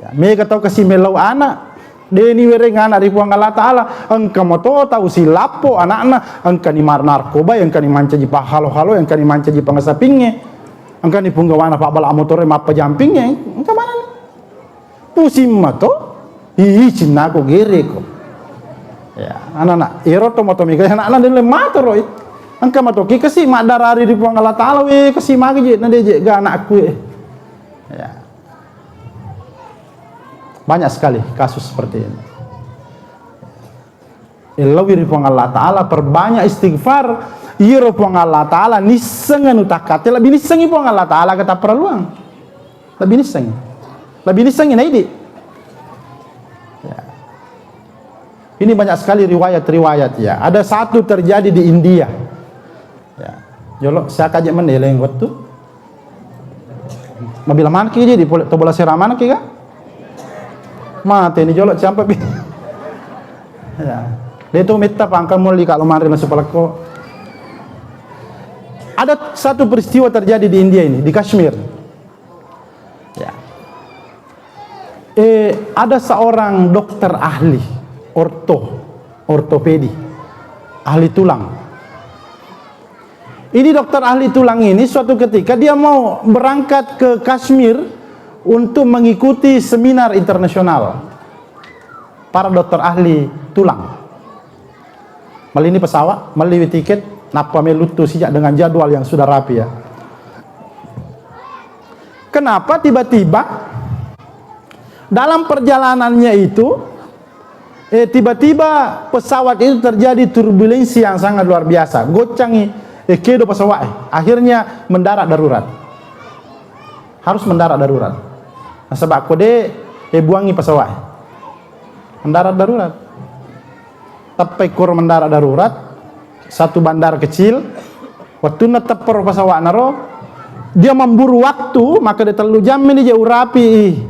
Ya, mega tau kasi mellau anak, deni wereng anak ri Puang Allah Ta'ala, engka mato tau silappo anakna, engkani mar-, narkoba, engkani mancaji pahalo-halo, engkani mancaji pangasapingnge, engkani punggawana pabbala motore mappajampingnge, engka manani. Pusing mato, ih, cinnaku gereko. Ya, anak-anak, ero to mato mega anakna delle mato roi. Engka mato ki kasi maddarari ri Puang Allah Ta'ala, we, kasi magi je na deje ga anakku, eh. Ya. Banyak sekali kasus seperti ini. Ellawi ri Puang Allah Ta'ala, perbanyak istighfar. Iyaro Puang Allah Ta'ala nisseng anu takkate, lebih nissengi Puang Allah Ta'ala ke tapperluang. Lebih nissengi. Lebih nissengi naidi. Ya. Ini banyak sekali riwayat-riwayat ya. Ada satu terjadi di India. Ya. Jolo siaka je meneleng waktu. Mabila manaki je di pole to bola sera manaki ga? Mate ni jolo siampa pi. Ya. De tu metta pangka moli ka lo manre nasu palekko. Ada satu peristiwa terjadi di India ini, di Kashmir. Ya. Eh, ada seorang dokter ahli orto, ortopedi, ahli tulang. Ini dokter ahli tulang ini suatu ketika dia mau berangkat ke Kashmir untuk mengikuti seminar internasional para dokter ahli tulang. Mellini pesawat, melliwi tiket, nappa meluttu sijak dengan jadwal yang sudah rapi ya. Kenapa tiba-tiba dalam perjalanannya itu, eh, tiba-tiba pesawat itu terjadi turbulensi yang sangat luar biasa. Gocangi, eh, kedo pesawat, eh. Akhirnya mendarat darurat. Harus mendarat darurat. Nasaba ko de, eh, buangi pesawat, eh. Mendarat darurat. Teppai koro mendarat darurat, satu bandar kecil. Wattunna teppero pesawatna ro, dia memburu waktu, maka de tellu jammini je urapi.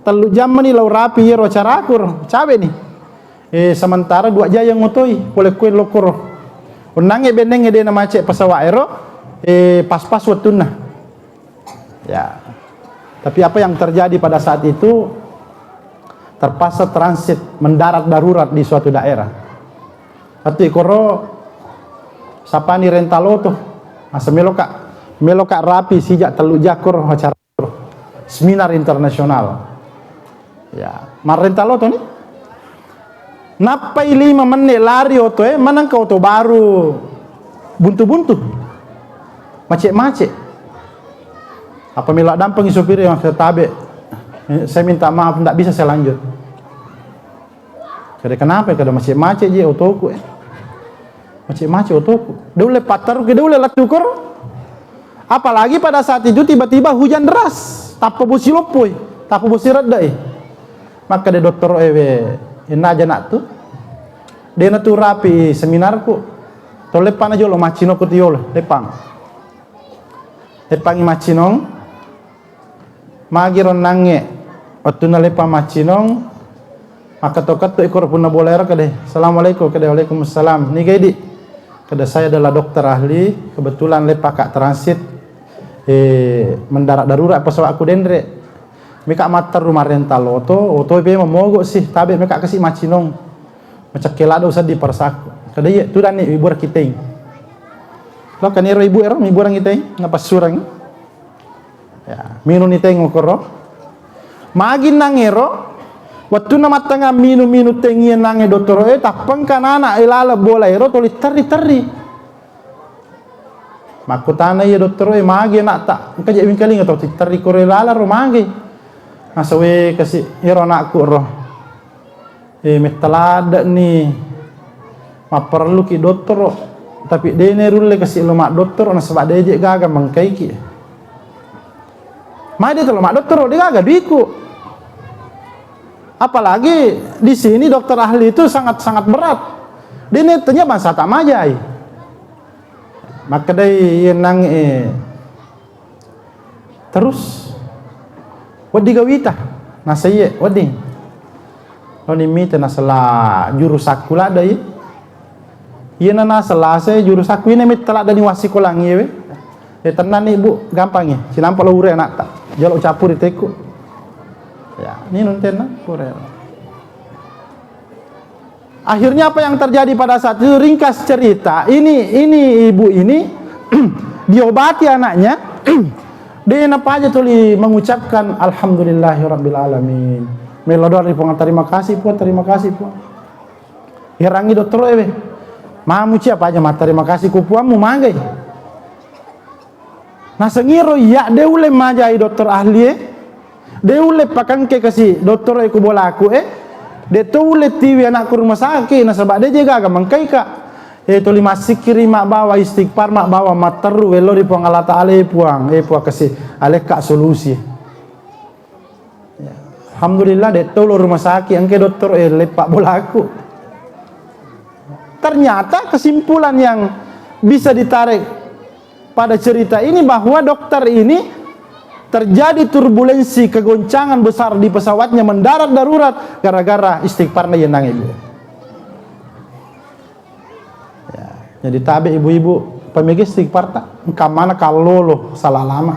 Tellu jammini la urapi iyaro acaraku ro, cabe ni. Eh, sementara dua jam yang ngotoi, pole kue lokoro. Onnangnge bennengnge de na macet pesawat ero, eh, pas-pas wattunna. Ya. Tapi apa yang terjadi pada saat itu, terpaksa transit mendarat darurat di suatu daerah. Tapi koro sapani rentaloto, asa meloka, meloka rapi sijak tellu jakor acara seminar internasional. Ya, marrentaloto ni. Nappai lima menit lari otoe, manengka oto baru buntu-buntu. Macet-macet. Apa melo dampeng sopir yang saya tabe. Eh, saya minta maaf, ndak bisa saya lanjut. Kada kenapa, kada macet-macet je otoku, eh. Macet-macet otoku. Daulle pattaru ke, daulle lattukor. Apalagi pada saat itu tiba-tiba hujan deras. Tappa bosi loppoi, tappa bosi redda, eh. Maka de dottoro ewe, enna aja nak tu. De na tu rapi seminarku. To leppana jolo maccinoko tiolo, leppang. Leppangi maccinong. Magi ronnangnge, wettunna leppang maccinong, Makketto-ketto ikoro punna bola ero kede, "Assalamualaikum." Kede, "Waalaikumsalam." "Niga idi?" Kede, "Saya adalah dokter ahli, kebetulan leppaka transit, eh, mendarat darurat pesawatku denre. Meka matteru marenta loto, oto pe mamogo sih, tabe meka kasi macinong. Macakke lada usaddi parasaku." Kede, "Iye, tudanni wibura kiteng." Lo kaniro ibu ero, wibura kiteng, napassureng. Ya, minuni teng okoro. Magi nangero, wettunna mattengnga minung-minung teng iye nangnge dottoro e, tappengka nana e laleng bola ero tuli terri-terri. Makkutana iye dottoro e, "Magi anakta? Engka je wingkalinga tau titterri koro laleng ro, magi?" Nasawe kasi, "Ero anakku ro." Eh, metta ladde'ni mapparelluki dottoro, tapi de' nerulle kasi lo maddottoro nasaba de' je gaga mengkaiki. Mai de' tolo maddottoro, de' gaga duiku. Apalagi di sini dokter ahli itu sangat-sangat berat. De' ne tanya bangsa tak majai. Makkedai yenang, eh, Terus, "Wedding gawita?" Nasa, "Iye, wedding." Loni mita nasala jurusakku ladde i. Iyena nasala se jurusakku, iyena mita ladde ni wassikolang iyewe. "Eh, tennanni, Bu, gampangi. Sinampa lo ure anakta. Jolo cappuri tekku." Ya, ninung tenna, pura. Akhirnya apa yang terjadi pada saat itu? Ringkas cerita, ini, ini ibu ini diobati anaknya, de' napaja tuli mengucapkan, "Alhamdulillahirabbil alamin." Melo doa ri Puang, "Terima kasih, Puang, terima kasih, Puang." Herangi dottoro ewe. Mamuci apa aja, "Matterima kasih ku Puangmu, magai." Nasengiro iya, de' ulle majai dokter ahli e, de' ulle pakengke kasi dokter e ku bolaku e, de' to ulle tiwi anakku rumah sakit, nasaba de' je gaga mengkaika. E, tuli massikkiri mabbawa istighfar, mabbawa matteru, wello ri Puang Allah Ta'ala, "E Puang, e Puang, kasi alekka solusi." Ya. Alhamdulillah, de' tolo rumah sakit, engke dokter, eh, leppa bolaku. Ternyata kesimpulan yang bisa ditarik pada cerita ini bahwa dokter ini terjadi turbulensi, kegoncangan besar di pesawatnya, mendarat darurat gara-gara istighfarna yenang ibu. Ya, jadi tabe ibu-ibu, pamega istighfar ta, engka mana kallolo, salah lama.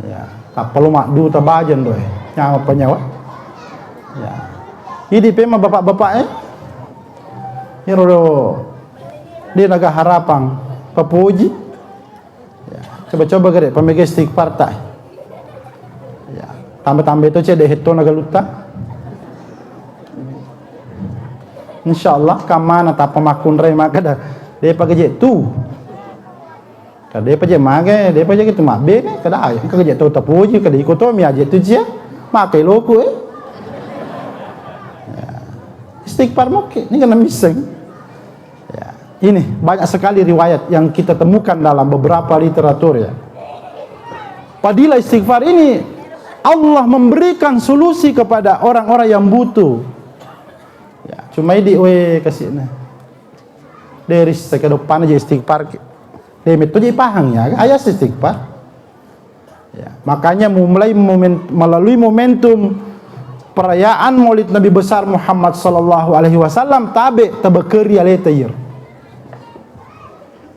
Ya, tappa lo madduta bajang doe, nyawa penyawa. Ya. Idi pema bapak-bapak e, iro do, de' naga harapang, papoji. Ya, coba-coba gere, pamega istighfar ta. Ya, tambah-tambah itu cedde' hetto na galutta. Insya Allah, kamana tappa makkunrai makkeda, "De' pa gaje tu." Ka de' pa je mage, de' pa je gitu mabbene, kada aja, engka gaje tau tapoji, kada iko to mi aje tu cia, makai loku, eh. Ya. Istighfar mokke, ini kena misseng. Ya, ini banyak sekali riwayat yang kita temukan dalam beberapa literatur, ya. Fadilah istighfar ini, Allah memberikan solusi kepada orang-orang yang butuh. Ya, cuma idi we kasihna. Dari sekedopan aja istighfar. Dari metode paham ya, ayat istighfar. Ya, makanya memulai momen-, melalui momentum perayaan Maulid Nabi besar Muhammad sallallahu alaihi wasallam, tabe tabekeri aleta iyaro.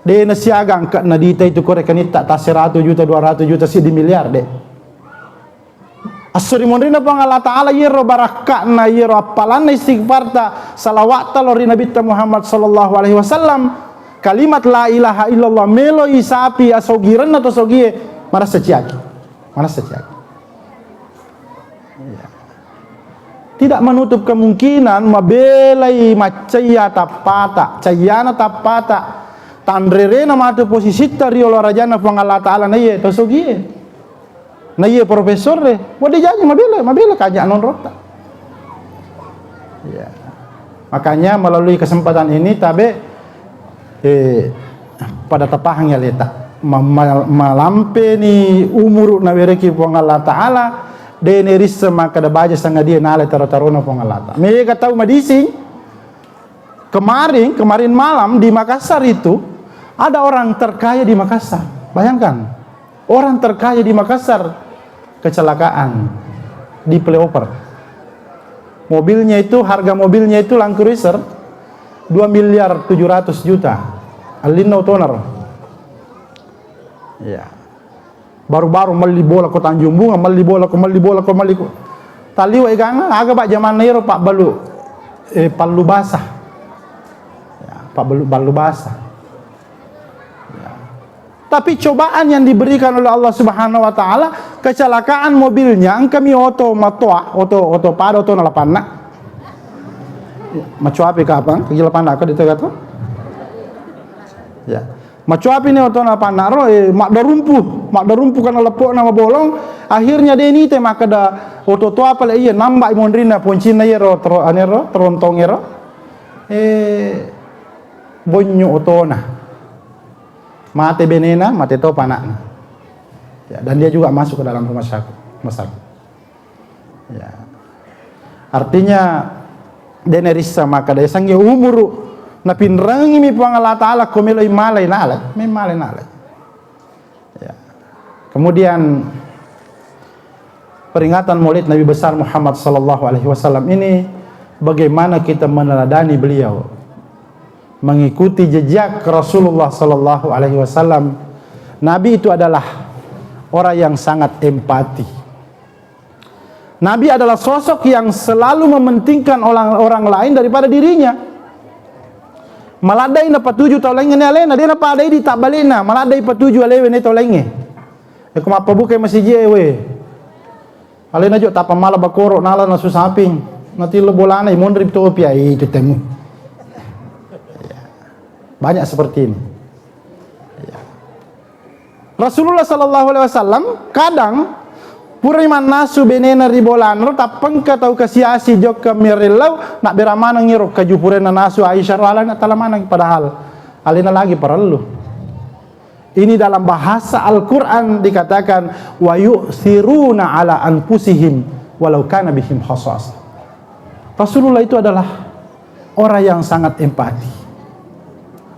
De' nasiaga angka nadita itu kore kanitta ta seratu juta, dua ratu juta, siddi miliar, de'. Esso ri monrinna Puang Allah Ta'ala, iyaro barakka'na, iyaro appalanna istighfarta, salawatta lao ri Nabitta Muhammad sallallahu alaihi wasallam, kalimat la ilaha illallah, meloi sapi asogirenna to sogie, marassa ciaki. Marassa ciaki. Iya. Tidak menutup kemungkinan mabelai maccayya tappata, cayyana tappata, tanrerena matu posisitta ri olahrajanna Puang Allah Ta'ala, naiye to sogie. Na iya profesor e, wedding jaji mabela, mabela kaja nonrotta. Ya. Makanya melalui kesempatan ini tabe, eh, pada tapahang ya leta. Ma-, ma-, malampe ni umuru nawereki Puang Allah Ta'ala, de' nerissa makkeda baja sangadie nale taro-tarona Puang Allah Ta'ala. Mega tau madising, Kemarin, kemarin malam di Makassar itu, ada orang terkaya di Makassar. Bayangkan, orang terkaya di Makassar kecelakaan di flyover. Mobilnya itu, harga mobilnya itu Land Cruiser dua miliar tujuh ratus juta. Allinna otonaro. Iya. Baru-baru melli bola ko Tanjung Bunga, melli bola ko, melli bola ko, melli ko. Taliwa egana, aga, Pak, jamanna ero pabbalu, eh, pallu basa. Ya, pabbalu, pallu basa. Ya. Tapi cobaan yang diberikan oleh Allah Subhanahu wa Ta'ala, kecelakaan mobilnya, engkami oto matoa, oto, oto pada, oto nalapanna. Macuapi kapang, kegi lapanna, kau ditega to? Ya. Macuapi ni oto nalapanna ro, eh, maddarumpu, maddarumpu karena lepokna mabolong. Akhirnya de nite makkeda oto toa pale iya, nambai monrinna poncinna iyaro, tero-, anero, terontong ero. Eh, bonyo otona. Mate benena, mate topa anakna. Ya, dan dia juga masuk ke dalam rumah sakit. Rumah sakit. Ya. Artinya, de narissa makkeda sangge umuru napinrengi mi Puang Allah Ta'ala ko meloi malai nalai, memmalai nalai. Ya. Kemudian, peringatan Maulid Nabi besar Muhammad sallallahu alaihi wasallam ini, bagaimana kita meneladani beliau, mengikuti jejak Rasulullah sallallahu alaihi wasallam. Nabi itu adalah orang yang sangat empati. Nabi adalah sosok yang selalu mementingkan orang, orang lain daripada dirinya. Maladdai napatuju tau laingnge ni alena, de napadai di tabbalena, maladdai patuju alewe ni tau laingnge. Eko mappabukai masiji e, we. Alena jo tappa mala bakoro, nala nasu saping. Natillo bolana, imonri topi, ai, itu temu. Banyak seperti ini. Rasulullah sallallahu alaihi wasallam kadang pura mannasu benena ri bolana ro, tappengka tau kasiasi jokka mirellau, nabbera maneng iro kaju pura nanasu Aisyah ro alana tala maneng, padahal alena lagi parellu. Ini dalam bahasa Al-Quran dikatakan, "Wa yu'thiruna ala anfusihim walau kana bihim khasasah." Rasulullah itu adalah orang yang sangat empati,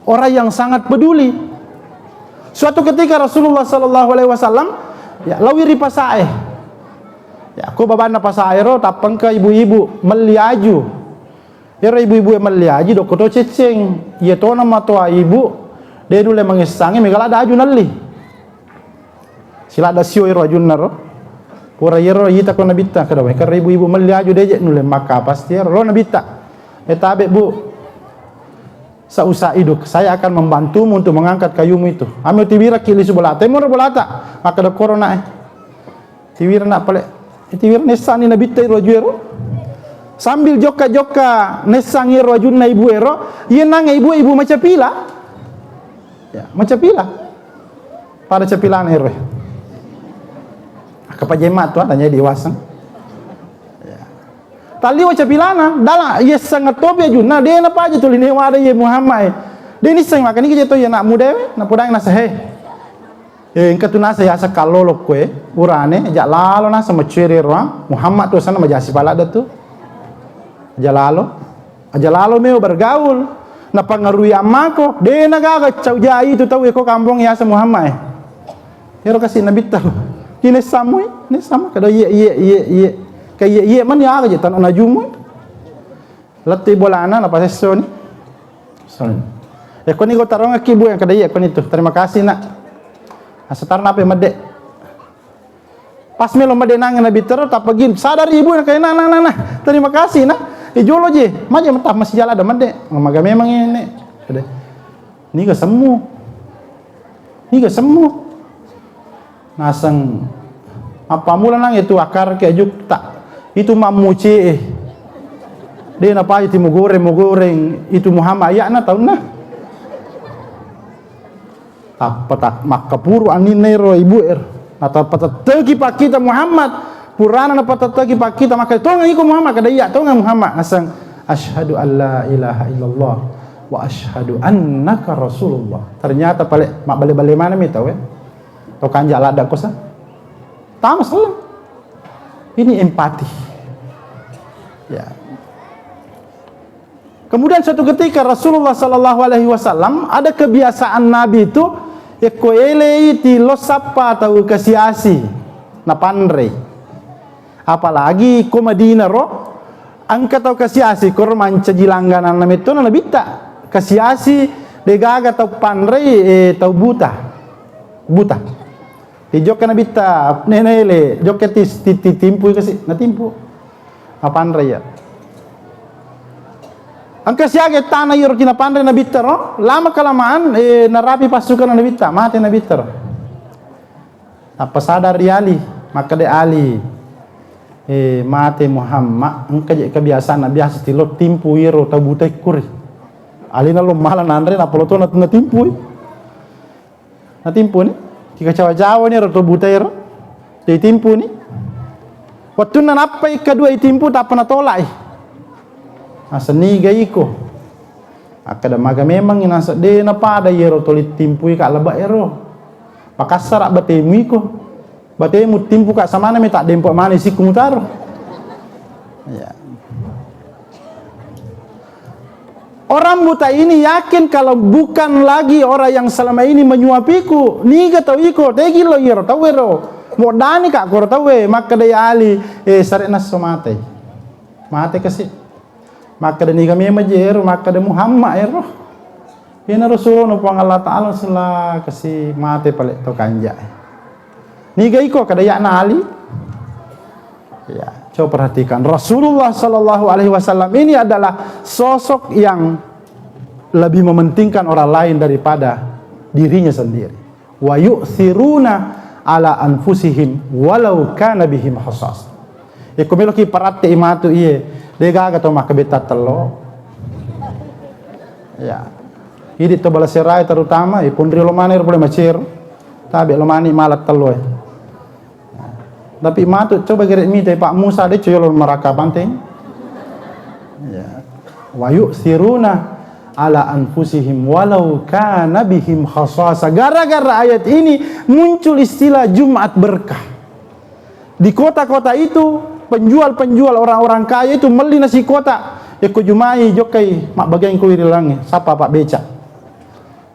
orang yang sangat peduli. Suatu ketika Rasulullah sallallahu alaihi wasallam, ya, lawi ri pasae. Ya, ko babanna pasae ro, tappengka ibu-ibu melli aju. Ero ibu-ibu e melli aju, dokko to ceceng. Iya tona matoa ibu, de nulle mangessangi, mega ladda aju nalli. Siladda sio ero ajunna ro. Pura iyaro ita ko Nabitta, kada wae, karena ibu-ibu melli aju, de je nulle makka pasti ero. Lo Nabitta, "Eh, tabe, Bu. Sa'usaiduk, saya akan membantumu untuk mengangkat kayumu itu." Ami tiwiraki lisu bolata. Temo ro bolata. Makkeda koro na, eh. Tiwirna pale, tiwirna nessani Nabitta ero aju ero. Sambil jokka-jokka nessang ero ajunna ibu ero, iya nangnge ibu, ibu macapila. Ya, macapila. Pada capilana ero. Kapajemma tu, tanya di waseng. Ya. Talliwa capilana, dala yessang topi ajunna, de napaja tuli newada ye Muhammad e. De nisseng makkani je to ye anak muda we, napodang nasa he. Eh, engka tu nasa yaseng kallolo kue, urane, aja lalo nasa macueri roang, Muhammad tu sana majasi paladda tu. Aja lalo, aja lalo meo bergaul. Napangarui ammako, de nagaga cau jai tu tau eko kampong yaseng Muhammad e. Ero kasi Nabitta. Ki nessang mui, nessang mui, kada iye, iye, iye, iye. Ka iye, iye mani aga je tano najumui. Lettu bolana, napasessoni. Soni. Eko ni go tarongakki, Bu, yang kada iya, eko ni tu. Terima kasih, Nak. Asetar nape medde. Pas melo medde nang Nabitta ro, tappa gin. Sadar ibu, nak, nah, nah, nah, nah. Terima kasih, Nak. Eh, jolo je. Maje metah masih jalan ada medde. Maga memang ini. Kada. Niga semmu. Niga semmu. Naseng, mappammula nang itu akar ke ajuk tak itu mammuci e. De napaja ti mugoreng, mugoreng itu Muhammad ayakna taunna. Tappa tak makkapuru aninna ero ibu er. Natappa tetteki pakkita Muhammad. Purana napatetteki pakkita, maka tongang iko Muhammad, kada iya tongang Muhammad. Naseng, "Asyhadu an la ilaha illallah wa asyhadu annaka rasulullah." Ternyata pale mabbale-bale maneng mi tau e. To kanja ladda kosa. Tama selleng. Ini empati. Ya. Kemudian suatu ketika Rasulullah sallallahu alaihi wasallam ada kebiasaan Nabi itu, yakko elei ti lo sappa tau kasiasi, napanrei. Apalagi ko Madinah ro, Engka tau kasiasi koro mancaji langgananna mettona nabitta. Kasiasi degaga tau panrei, eh, tau buta. Buta. Dijokka nabitta, "Nene ele, jokka ti, ti, ti, timpui kasi." Natimpu. Napanrei iya. Engka siaga tana iyaro tinapanrei nabitta ro, lama kelamaan, eh, narapi passukanna nabitta, mate nabitta ro. Nappa sadari Ali, makkeda Ali, "Eh, mate Muhammad, engka je kebiasaanna biasa tilo timpu iyaro tau buta ikkuri." Alina lo mala nanre, nappa lo to nat-, natimpui. Natimpuni, kikacawa-cawani ero to buta ero, ditimpuni. Wettunna nappai kedua itimpu, tappa natolai. Naseng, "Niga iko?" Akkeda, "Maga memang naseng de napada iyaro toli timpui ka lebba ero. Pakassara batemu iko. Batemu timpu ka samana me tak dempo mani sikku mutaro." Ya. Orang buta ini yakin kalau bukan lagi orang yang selama ini menyuapiku. "Niga tau iko, tegi lo iyaro tau ero. Modani ka koro tau e." Makkeda ya Ali, "Eh, sare nasso mate." Mate kasi. Makkeda, "Niga memang je ero?" Makkeda, "Muhammad ero." Ina Rasulullah Puang Allah Ta'ala sela kasi mate pale to kanja. "Niga iko?" Kada yakna Ali. Ya, coba perhatikan. Rasulullah Shallallahu Alaihi Wasallam ini adalah sosok yang lebih mementingkan orang lain daripada dirinya sendiri. "Wa yu'thiruna ala anfusihim walau kana bihim khasas." Iko meloki paratte imatu iye, de gaga to makkabetta tello. Ya. Idi to bala serai terutama, ipunri lo mane ro pole macero. Tabe lo mani malat tello e. Tapi matu coba gere mita Pak Musa de coyolo maraka banteng. Ya. "Wa yu'thiruna ala anfusihim walau kana bihim khasasa." Gara-gara ayat ini muncul istilah Jumat berkah. Di kota-kota itu, penjual-penjual, orang-orang kaya itu melli nasi kotak. Yakko Jumai jokkai mabbagiang ko ri langi, sapa Pak Beca.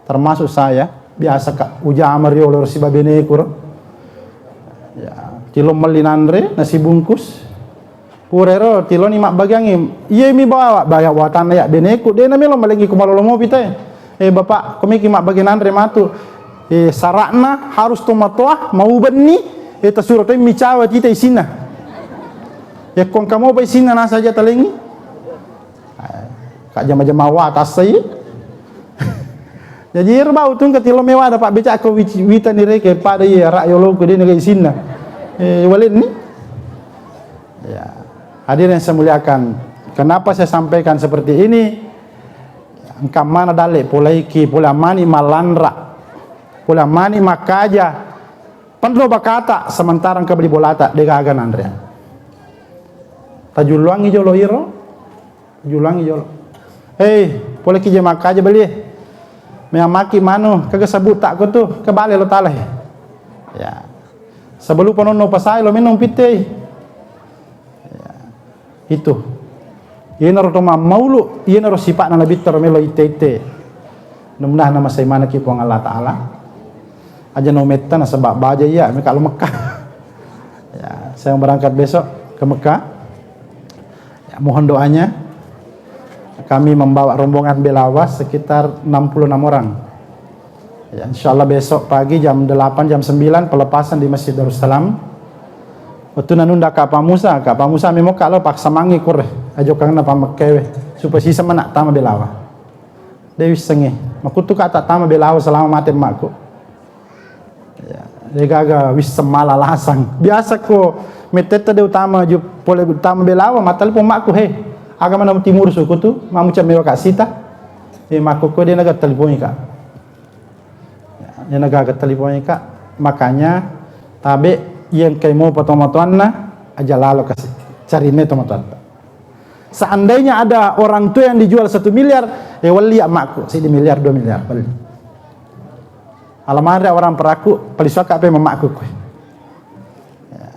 Termasuk saya, biasa ka ujama riolo ro siba beneku ro. Ya, tilo melli nanre, nasi bungkus. Pura ero, tiloni mabbagiangi. Iya mi bawa, bawa watanna ya beneku, de namelo malengi ku malolo mopi te. Eh, Bapak, ko meki mabbagi nanre matu. Eh, syaratna harus tomatoa, mau benni, eh, tasuro to micawa tita isinna. Yakko engka mopa isinna nasa aja talengi. Ka jama-jama wa tassai. Jaji ero bau tungka tilo mewa ada Pak Beca ko wic-, wita ni reke pada iya rak yolo ko de naga isinna. Eh, walenni. Ya. Hadirin yang saya muliakan, kenapa saya sampaikan seperti ini? Engka mana dalle polaiki, pola mani malanra, pola mani makaja, penro bakata, sementara engka beli bolata, de gaga nanre. Tajulluangi jolo iro, Julangi jolo. "Hei, pole ki je makkaja beli e. Meammaki manu, kaga sabbu takko tu, kebale lo tala he." Ya. Sebelum pononno pasai lo menno pittei. Ya. Itu. Iyanaro to mammaulu, iyanaro sipa'na nabitta ro melo itte-itte. Mudah-mudahan namasai manekki Puang Allah Ta'ala. Aja no metta nasaba baja iya meka lo Mekah. Ya, saya mau berangkat besok ke Mekah. Ya, mohon doanya. Kami membawa rombongan Belawa sekitar enam puluh enam orang. Ya, insya Allah besok pagi jam delapan, jam sembilan pelepasan di Masjid Darussalam. Wettunna nunda Kak Pak Musa, Kak Pak Musa memang kalau paksa mangi kure, ajo kangenna Pak Mekkewe, supaya sisa menak tama Belawa. De wissengnge. Makkuttu ka tattama Belawa selama mate emmakku. Ya, de gaga wisseng mala lasang. Biasa ko mettetta de utama ju pole utama Belawa, mattelepon makku, "He, aga mana timur suku tu, mamuca mewa ka sita." Eh, makku ko de naga telepon ka. Ya, de naga telepon ka. Makanya tabe yang kai mo patomatoanna aja lalo kasi. Cari me tomatoatta. Seandainya ada orang tua yang dijual satu miliar, eh, welli ya makku, sidi miliar, dua miliar, welli. Alamanre orang peraku, palisuaka pe mamakku kue. Ya.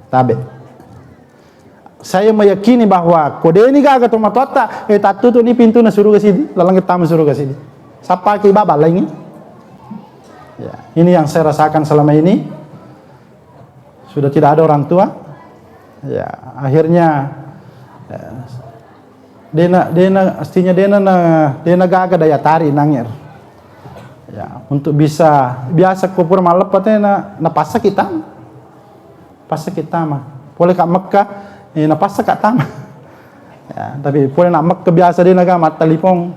Tabe. Saya meyakini bahwa kodeni gaga tomatoatta, eh, tattutu ni pintu na suruga sidi, lalang tama suruga sidi. Sapa ki baba laingi? Ya, ini yang saya rasakan selama ini. Sudah tidak ada orang tua. Ya, akhirnya, Dena, dena, artinya dena na, dena gaga daya tarik nangir. Ya, untuk bisa, biasa ko pura malleppa te na, napassaki tama. Passaki tama. Pole ka Mekka, eh, napassaka tama. Ya, tapi pole na Mekka biasa dena ga mattalipong.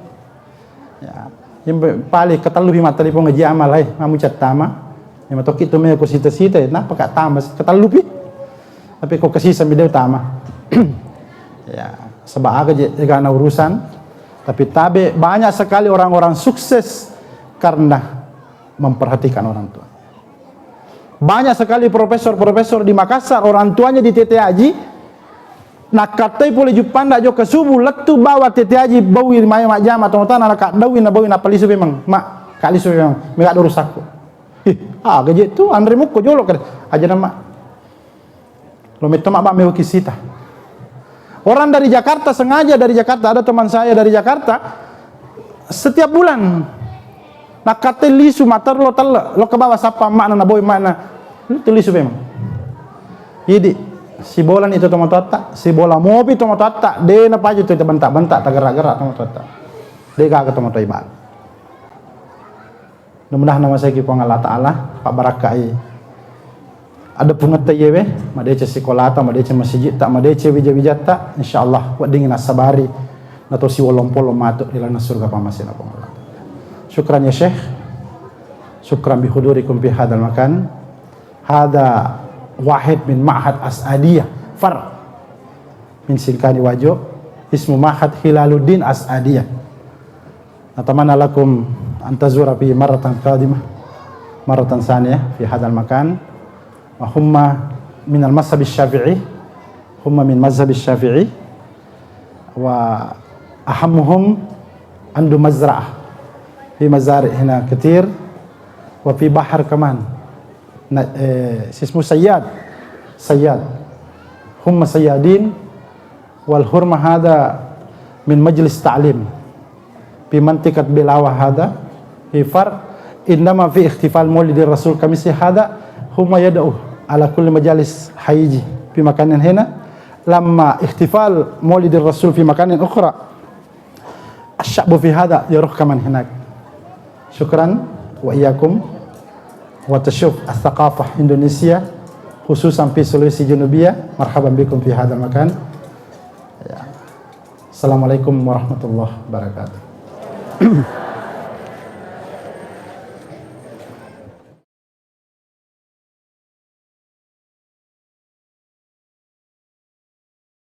Ya, yang pe-, paling ketellupi mattalipong ngaji amal, eh, mamu cattama. Ya, matokki tu me ko sita-sita, eh, napa ka tama, ketellupi. Tapi ko kesisa mi de tama. Ya, sebab aga je, egana urusan. Tapi tabe banyak sekali orang-orang sukses karena memperhatikan orang tua. Banyak sekali profesor-profesor di Makassar, orang tuanya di T T Haji, nakkattai pole juppanda jokka subuh, lettu bawa T T Haji, bawi mai majjama tomatoanna, nakaddaui, nabawi, napalisu memang, "Ma, kalisu memang, mega doru sakku." "Ih, aga je tu, anre mukko jolo kada." "Aja nama." Lo metto mabba mewa kisita. Orang dari Jakarta, sengaja dari Jakarta, ada teman saya dari Jakarta, setiap bulan nakkatte lisu materlo telle, lo ke bawah sapa makna, naboi makna, itu lisu memang. Jadi, sibola ni itu tomatoatta, sibola mopi tomatoatta, de na paju tu bentak-bentak, tagerak-gerak tomatoatta. De gaga tomatoa ibadah. Mudah-mudahan namaseiki Puang Allah Ta'ala, pabbarakkai. Ada pungetta iyewe, madeceng sikolata, madeceng masijitta, madeceng wija-wijatta, insyaallah weddingngi nassabari, nato siwolong-polong matu ri lalenna surga pamasena Puang Allah Ta'ala. Syukran ya Syekh, syukran bihudurikum fi hadzal makan. Hadza wahid min ma'had As'adiyah, far' min Singkani Wajo, ismu Ma'had Hilaluddin As'adiyah. Natamanna lakum an tazura fi marratan qadimah, marratan saniyah fi hadzal makan. Wa humma minal mazhabi syafi'i, humma min mazhabi syafi'i, wa ahammuhum andu mazra'ah, fi mazari' hina katir, wa fi bahar kaman. Na, eh, sismu sayyad, sayyad. Humma sayyadin, wal hurma hadha min majlis ta'lim. Fi mantiqat Belawa hadha, fi far, indama fi ihtifal maulidir rasul kamisi hadha, humma yad'u ala kulli majalis hayji, fi makanin hina, lamma ihtifal maulidir rasul fi makanin ukhra. Asyabu fi hadha yaruh kaman hinak. Syukran wa iyyakum wa tasyuf al-thaqafah Indonesia, khususan fi Sulawesi Junubiyah. Marhaban bikum fi hadha makan. Ya. Assalamualaikum warahmatullahi wabarakatuh.